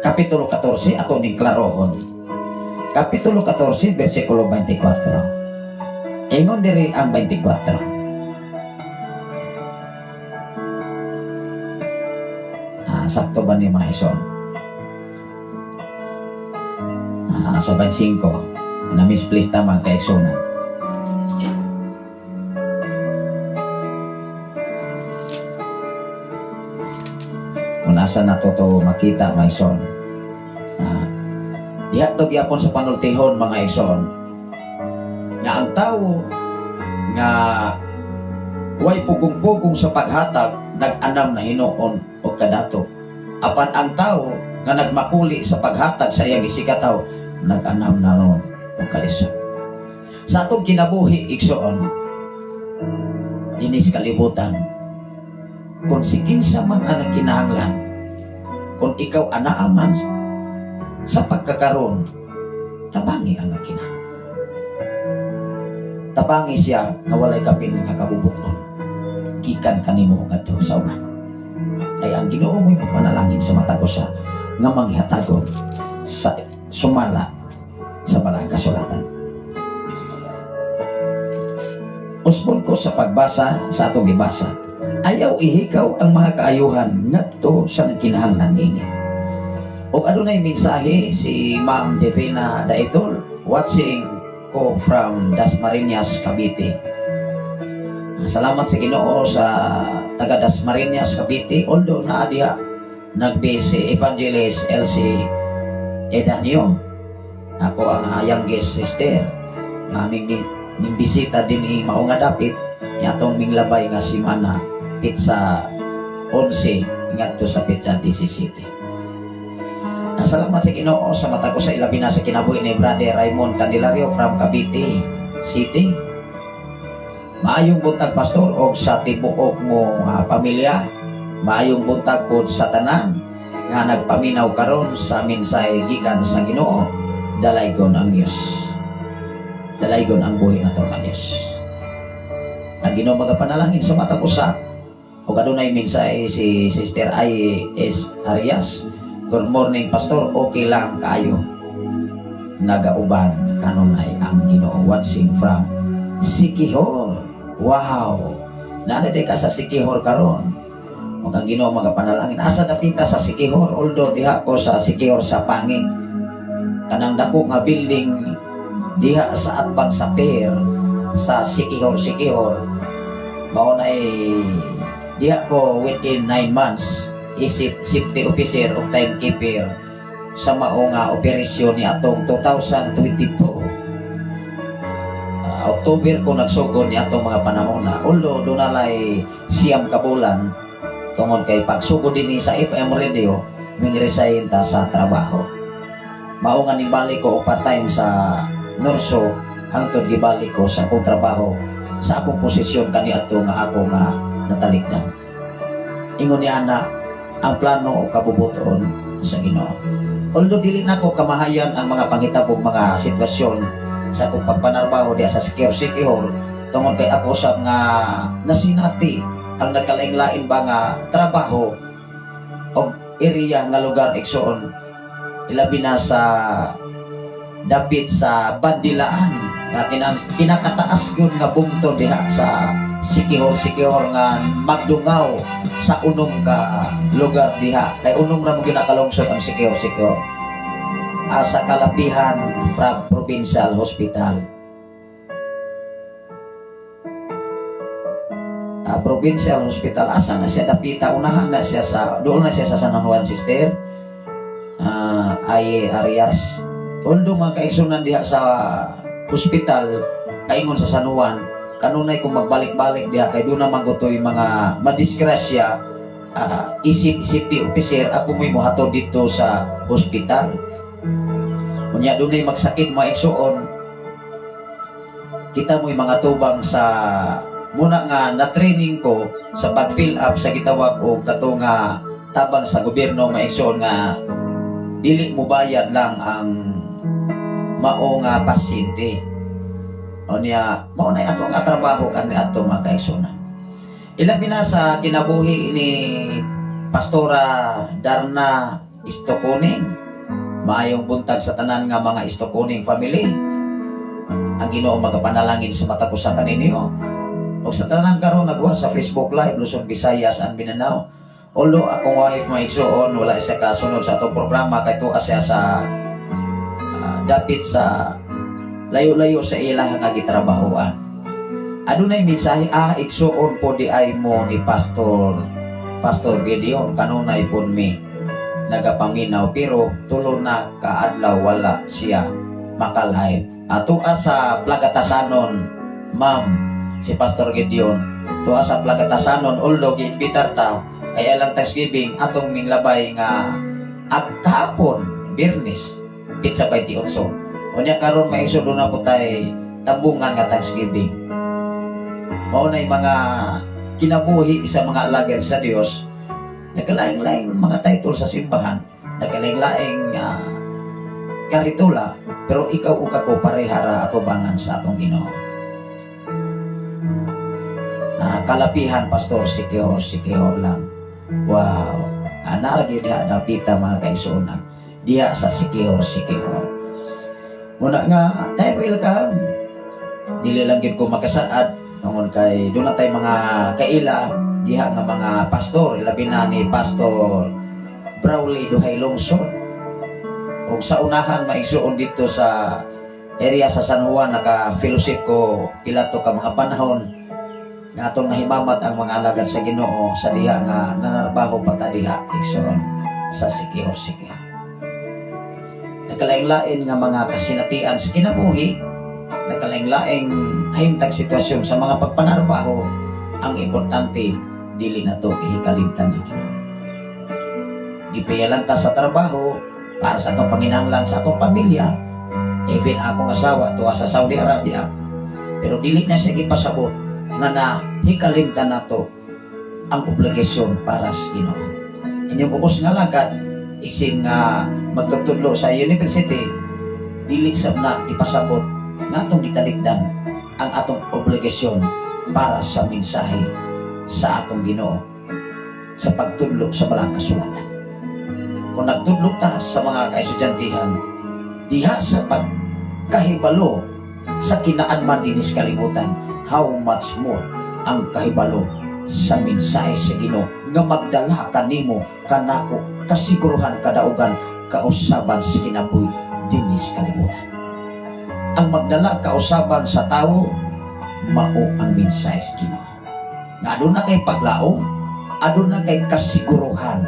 Speaker 7: Kapitulo 14, ato ning klarohon. Kapitulo 14, versikulo 24. Ingon diri ang 24. Sakto ba ni mga ison? Sa 25. Na misplace tama kay Exona. Kung asa na to to makita, mga ison. Diha to gyapon sa panultihon, mga ison, nga ang tao nga way pugong-pugong sa paghatag nag-anam na hinuon og kadato. Apan ang tao nga nagmakuli sa paghatag sa iyang isigkatawo nag-anam na ron og kalisod. Sa atong kinabuhi, igsoon, dinhi sa kalibutan, kung si kinsa man ang nagkinahanglan, kung ikaw anaa man sa pagkakaroon, tabangi ang nagkinahanglan. Tabangi siya nga walay kapin nga kabubuton gikan kanimo ngadto sa uban. Ay ang Ginoo mo'y magpanalangin sa matag usa nga manghatagon sa sumala sa balaang kasulatan. Usbon ko sa pagbasa sa atong gibasa. Ayaw ihikaw ang mga kaayuhan ngadto sa nagkinahanglan niini. O adunay mensahe si Ma'am Devina Daitol, watching ko from Dasmariñas, Cavite. Salamat sa Ginoo sa taga Dasmariñas, Cavite. Although naa diha nagbi si Evangelist LC Edanio. Ako ang youngest sister nga aming ning bisita din ni mao nga dapit atong minglabay nga simana petsa 11 ngadto sa petsa 17. Salamat sa Ginoo sa matag usa, ilabi na sa kinabuhi ni Brother Raymond Candelario from Cavite City. Maayong buntag, Pastor, og sa tibuok mo pamilya. Maayong buntag pod sa tanan nga nagpaminaw karon sa mensahe gikan sa Ginoo. Dalaygon ang Dios. Dalaygon ang buhi nato nga Dios. Ang Ginoo magapanalangin sa matag usa. Ug adunay mensahe si Sister I S Arias. "Good morning, Pastor, okay lang kaayo. Nagauban kanunay ang Ginoo, watching from Siquijor." Wow. Naa diay ka sa Siquijor karon. Ug ang Ginoo magapanalangin. Asa dapita sa Siquijor? Although diha ko sa Siquijor sa Pangit. Kanang dako nga building diha sa atbang sa pier sa Siquijor Siquijor. Mao na diha ko within 9 months isip safety officer o timekeeper sa mao nga operasyon ni atong 2022. October ko nagsugod ni atong mga panahon na, although doon nalay 9 ka bulan tungod kay pagsugod dinhi sa FM radio, resign ta sa trabaho. Mao nga nibalik ko og part-time sa Norso hangtod gibalik ko sa akong trabaho sa akong posisyon kaniadto nga ako nga natalikdan. Ingon ni ana ang plano o kabubuton sa Ginoo. Although dili nako kamahayan ang mga pangitabong mga sitwasyon sa akong pagpanarbaho diya sa Siquijor Siquijor tungod kay ako sa nga nasinati ang nagkalain-lain ba nga trabaho o area nga lugar, igsoon, ilabi na sa dapit sa Bandilaan nga kinakataas yun nga bungtod diha sa Siquijor Siquijor nga magdungaw sa unom ka lugar diha kay unom ra mo gyud kalungsod ang Siquijor Siquijor, sa Kalapihan Provincial Hospital. Provincial Hospital, asa na siya dapita? Unahan na siya sa doon na siya sa San Juan, Sister ay Arias. Although mga kaigsunan, diha sa hospital kaingon sa San Juan, kanunay kung magbalik-balik diha kay doon naman gutoy mga madisgrasya, isip safety officer ako mo'y mohatod dito sa hospital. Unya dunay magsakit, mga igsuon, kita mo'y mga tubang sa muna nga na-training ko sa pag-fill up sa gitawag og kato nga tabang sa gobyerno, mga igsuon, nga dili mo bayad lang ang mao nga pasyente. O niya, mao na ato nga trabaho kani ato, mga kaigsuonan. Ilabi na sa kinabuhi ni Pastora Darna Istokoning. Maayong buntag sa tanan nga mga Istokoning family. Ang Ginoo magapanalangin sa matag usa kaninyo. Ug sa tanan karon nagwa sa Facebook Live, Luzon, Visayas and Mindanao. Although akong wife, mga igsoon, wala siya kasunod sa atong programa kay tuwa siya sa dapit sa layo-layo sa ilaha nga gitrabahoan. Adunay mensahe igsuon po di ay mo ni Pastor Pastor Gideon, kanunay pud mi nagapaminaw pero tulo na kaadlaw wala siya maka-live. Ato sa Plagatasanon, ma'am, si Pastor Gideon. Tuwa sa Plagatasanon, although giimbitar ta kay alang Thanksgiving atong minglabay nga at kahapon, Biyernes, petsa 28. Unya karon, may doon na po tay tambungan nga Thanksgiving. Mao na mga kinabuhi sa mga alagad sa Dios, nagkalaing-laing mga title sa simbahan, nagkalaing-laing karitula, pero ikaw ug ako parehara atubangan sa atong Ginoo. Kalapihan, Pastor, Siquijor, Siquijor lang. Wow. Ana lagi diha dapita, mga kaigsuonan. Diha sa Siquijor, Siquijor. Muna nga, tayo welcome. Dili lang gyud ko makasaad tungod kay doon na tay mga kaila diha nga mga pastor, ilabi na ni Pastor Brawley Duhay Lungsod. Ug sa unahan, maigsuon, dito sa area sa San Juan naka fellowship ko pila to ka mga panahon nga atong nahimamat ang mga alagad sa Ginoo sa diha nga nanarbaho pa ta diha, igsoon, sa Siquijor Siquijor. Nagkalain-lain nga mga kasinatian sa kinabuhi, nagkalain-laing kahimtang sitwasyon sa mga pagpanarbaho, ang importante dili na to gihikalimtan ng Ginoo. Gipiyalan ta sa trabaho para sa atong panginahanglan sa atong pamilya. Even akong asawa tuwa sa Saudi Arabia, pero dili na siya gipasabot Nga na hikalimtan nato ang obligasyon para sa Ginoo. Inyong ubos nga alagad, isin nga magtutudlo sa university, dili sab na ipasabot nga atong gitalikdan ang atong obligasyon para sa mensahe sa atong Ginoo sa pagtudlo sa Balaang Kasulatan. Kung nagtudlo ta sa mga kaestudyantihan, diha sa pagkahibalo sa kinaanman dinis kalibutan, how much more ang kahibalo sa mensahe sa Ginoo nga magdala kanimo, kanako, kasiguruhan, kadaugan, kausaban sa kinabuhi dinis kalibutan. Ang magdala kausaban sa tao mao ang mensahe sa Ginoo. Nga aduna kay paglaom, aduna kay kasiguruhan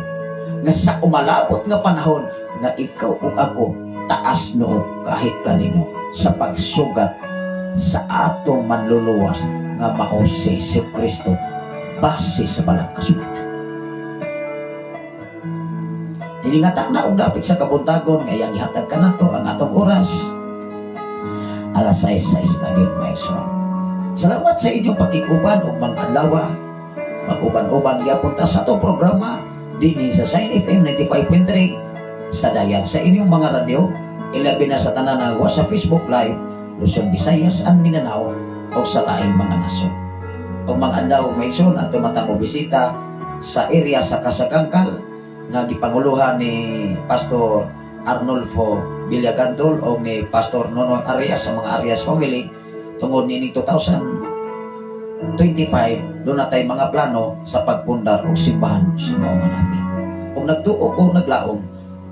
Speaker 7: nga sa umalabot nga panahon nga ikaw ug ako taas noo kahit kanino sa pagsugat sa atong manluluwas nga mao si Jesu Kristo base sa Balaang Kasulatan. Hiningatan na og dapit sa kabuntagon nga iyang ihatag kanato ang atong oras. Alas 6:06 na gyud, mga igsoon. Salamat sa inyong pakikuban ug mga adlaw. Mag-uban-uban gyapon ta sa atong programa dinhi sa Sign FM 95.3 sa dayal sa inyong mga radyo, ilabi na sa tanan nga sa Facebook Live, Luzon, Visayas and Mindanao o sa laing mga nasod. O mga adlaw, may igsoon, at tumatang bisita sa area sa Kasagangkal nga gipanguluhan ni Pastor Arnulfo Villagandol o ni Pastor Nono Arias sa mga Arias family tungod niining 2025 duna tay mga plano sa pagpundar og simbahan sa mao nga namin. Kung nagtuo ko, naglaom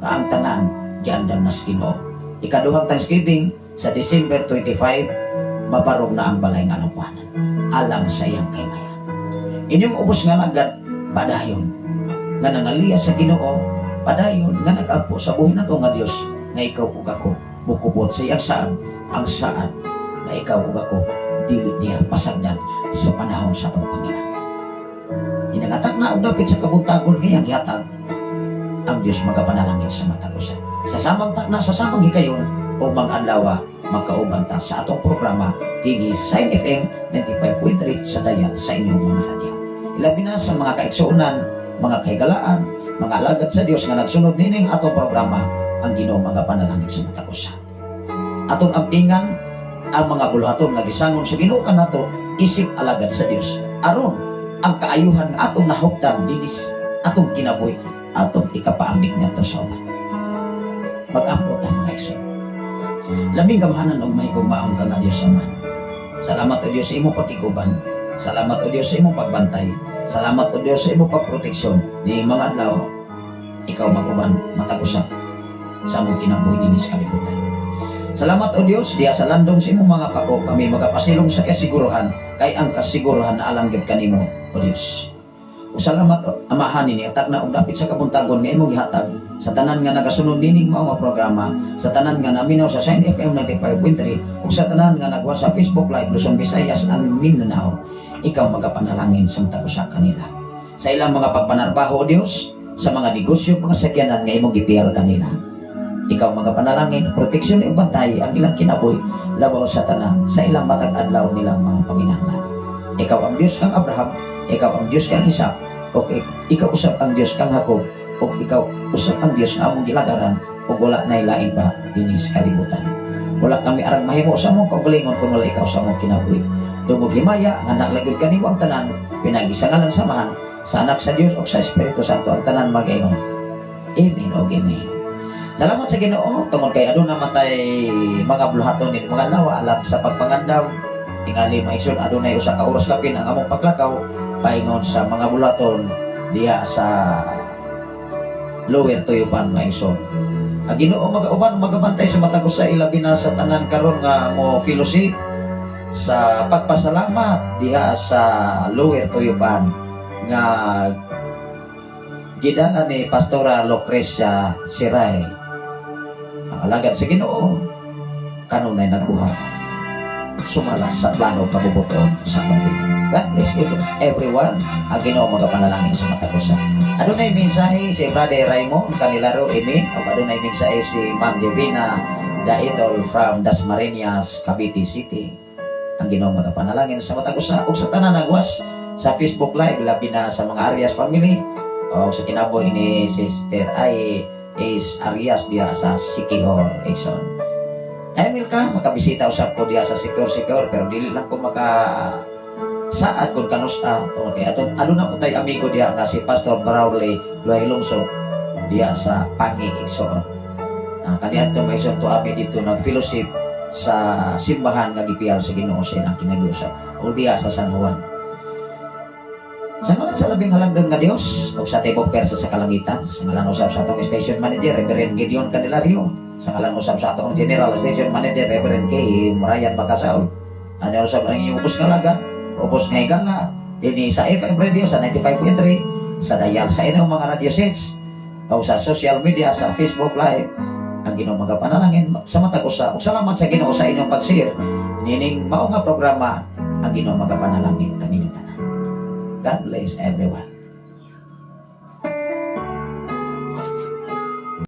Speaker 7: nga ang tanan giandam na sa Ginoo. Ikaduhang Thanksgiving sa December 25, mabarog na ang balay nga lampuanan alang sa iyang kaymayan. Inyong ubos nga alagad, padayon nga nangaliya sa Ginoo, padayon nga nag-ampo sa buhi nato nga Dios nga ikaw ug ako mukubot sa iyang saad, ang saad nga ikaw ug ako dili niya pasagdan sa panahon sa atong Panginoon. Hinangatag na og dapit sa kabuntagon ngayang gihatag ang Dios magapanalangin sa matag usa. Sa samang takna, sa samang hikayon o mga adlaw, magkauban ta sa atong programa dinhi sa FM 95.3 sa dayal sa inyong mga radyo. Ilabi na sa mga kaigsuonan, mga kahigalaan, mga alagad sa Dios nga nagsunod nining atong programa, ang Ginoo magapanalangin sa matag usa. Atong ampingan ang mga buluhaton nga gisangon sa Ginoo kanato isip alagad sa Dios. Aron ang kaayuhan nga atong nahuptan dinis atong kinabuhi, atong ikapaambit ngadto sa uban. Mag-ampo ta, mga igsoon. Labing gamhanan og mahigugmaon ka nga Dios Amahan. Salamat, O Dios, sa imong pakiguban. Salamat, O Dios, sa imong pagbantay. Salamat, O Dios, sa imong pagproteksyon. Di mga adlaw, ikaw mag-uban matag usa sa among kinabuhi dinhi sa kalibutan. Salamat, O Dios, diha sa landong sa imong mga pako kami magapasilong sa kasiguruhan kay ang kasiguruhan na alang gyud kanimo, O Dios. O salamat, O Amahan, ini takna og dapit sa kabuntagon nga imong gihatag sa tanan nga nagasunod nining mao nga programa, sa tanan nga naminaw sa Shine FM 95.3 ug sa tanan nga nagwa sa Facebook Live, Luzon, Visayas and Mindanao. Ikaw magapanalangin sa matag usa kanila. Sa ilang mga pagpanarbaho, O Dios, sa mga negosyo, mga sakyanan nga imong gipiyal kanila. Ikaw magapanalangin, proteksyon ug bantay ang ilang kinabuhi labaw sa tanan sa ilang matag adlaw nilang mga panginahanglan. Ikaw ang Dios kang Abraham, ikaw ang Dios kang Isaac, ug ikaw usab ang Dios kang Jacob, ug ikaw usab ang Dios nga among gilagaran ug wala nay lain pa dinhi sa kalibutan. Wala kami arang mahimo sa among kaugalingon kung wala ikaw sa among kinabuhi. Dungog himaya nga nalagod kanimo ang tanan pinaagi sa ngalan sa Amahan, sa Anak sa Dios ug sa Espiritu Santo, ang tanan magaingon. Amen o amen. Salamat sa Ginoo tungod kay aduna man tay mga buluhaton ning mga adlaw alang sa pagpangandam. Tingali, mga igsoon, adunay usa ka oras lapin ang among paglakaw paingon sa mga buluhaton diha sa Lower Tuyupan, mga igsoon. Ang Ginoo magauban, magabantay sa matag usa, ilabi na sa tanan karon nga mo fellowship sa pagpasalamat diha sa Lower Tuyupan nga gidala ni Pastora Lucrecia Siray. Ang alagad sa Ginoo kanunay nagbuhat sumala sa plano kabubuton sa atong. God bless you everyone. Ang Ginoo magapanalangin sa matag usa. Adunay mensahe si Brother Raymond Canilaro, amen. O adunay mensahe si Ma'am Divina Daitol from Dasmariñas, Cavite City. Ang Ginoo magapanalangin sa matag usa ug sa tanan nagwas sa Facebook Live, labi na sa mga Arias family o sa kinabuhi ni Sister ay is Arias diya sa Sikihor, igsoon. Ay Milka, makabisita usab ko diya sa Sikihor Sikihor, pero dili lang ko maka saad kung kanusa tungod kay atong aduna po tay amigo diya nga si Pastor Brawley Duay Lungsod diya sa Pangi, igsoon. Kaniadto, mga igsoon, to ami dito nag fellowship sa simbahan nga gipiyal sa Ginoo sa ilang kinabuhi o diya sa San Juan. Sa ngalan sa labing halangdon nga Dios ug sa tibok persa sa kalangitan, sa ngalan usab sa atong station manager, Reverend Gideon Candelario, sa ngalan usab sa atong general station manager, Reverend K. Ryan Bacasaul. Ano usab ang inyong ubos nga laga, ubos nga higala, dinhi sa FM radio sa 95.3, sa dial sa inyong mga radio sets, o sa social media, sa Facebook Live, ang Ginoo magapanalangin sa matag usa. Ug salamat sa Ginoo sa inyong pag-share nining mao nga programa. Ang Ginoo magapanalangin kaninyong tanan. God bless everyone.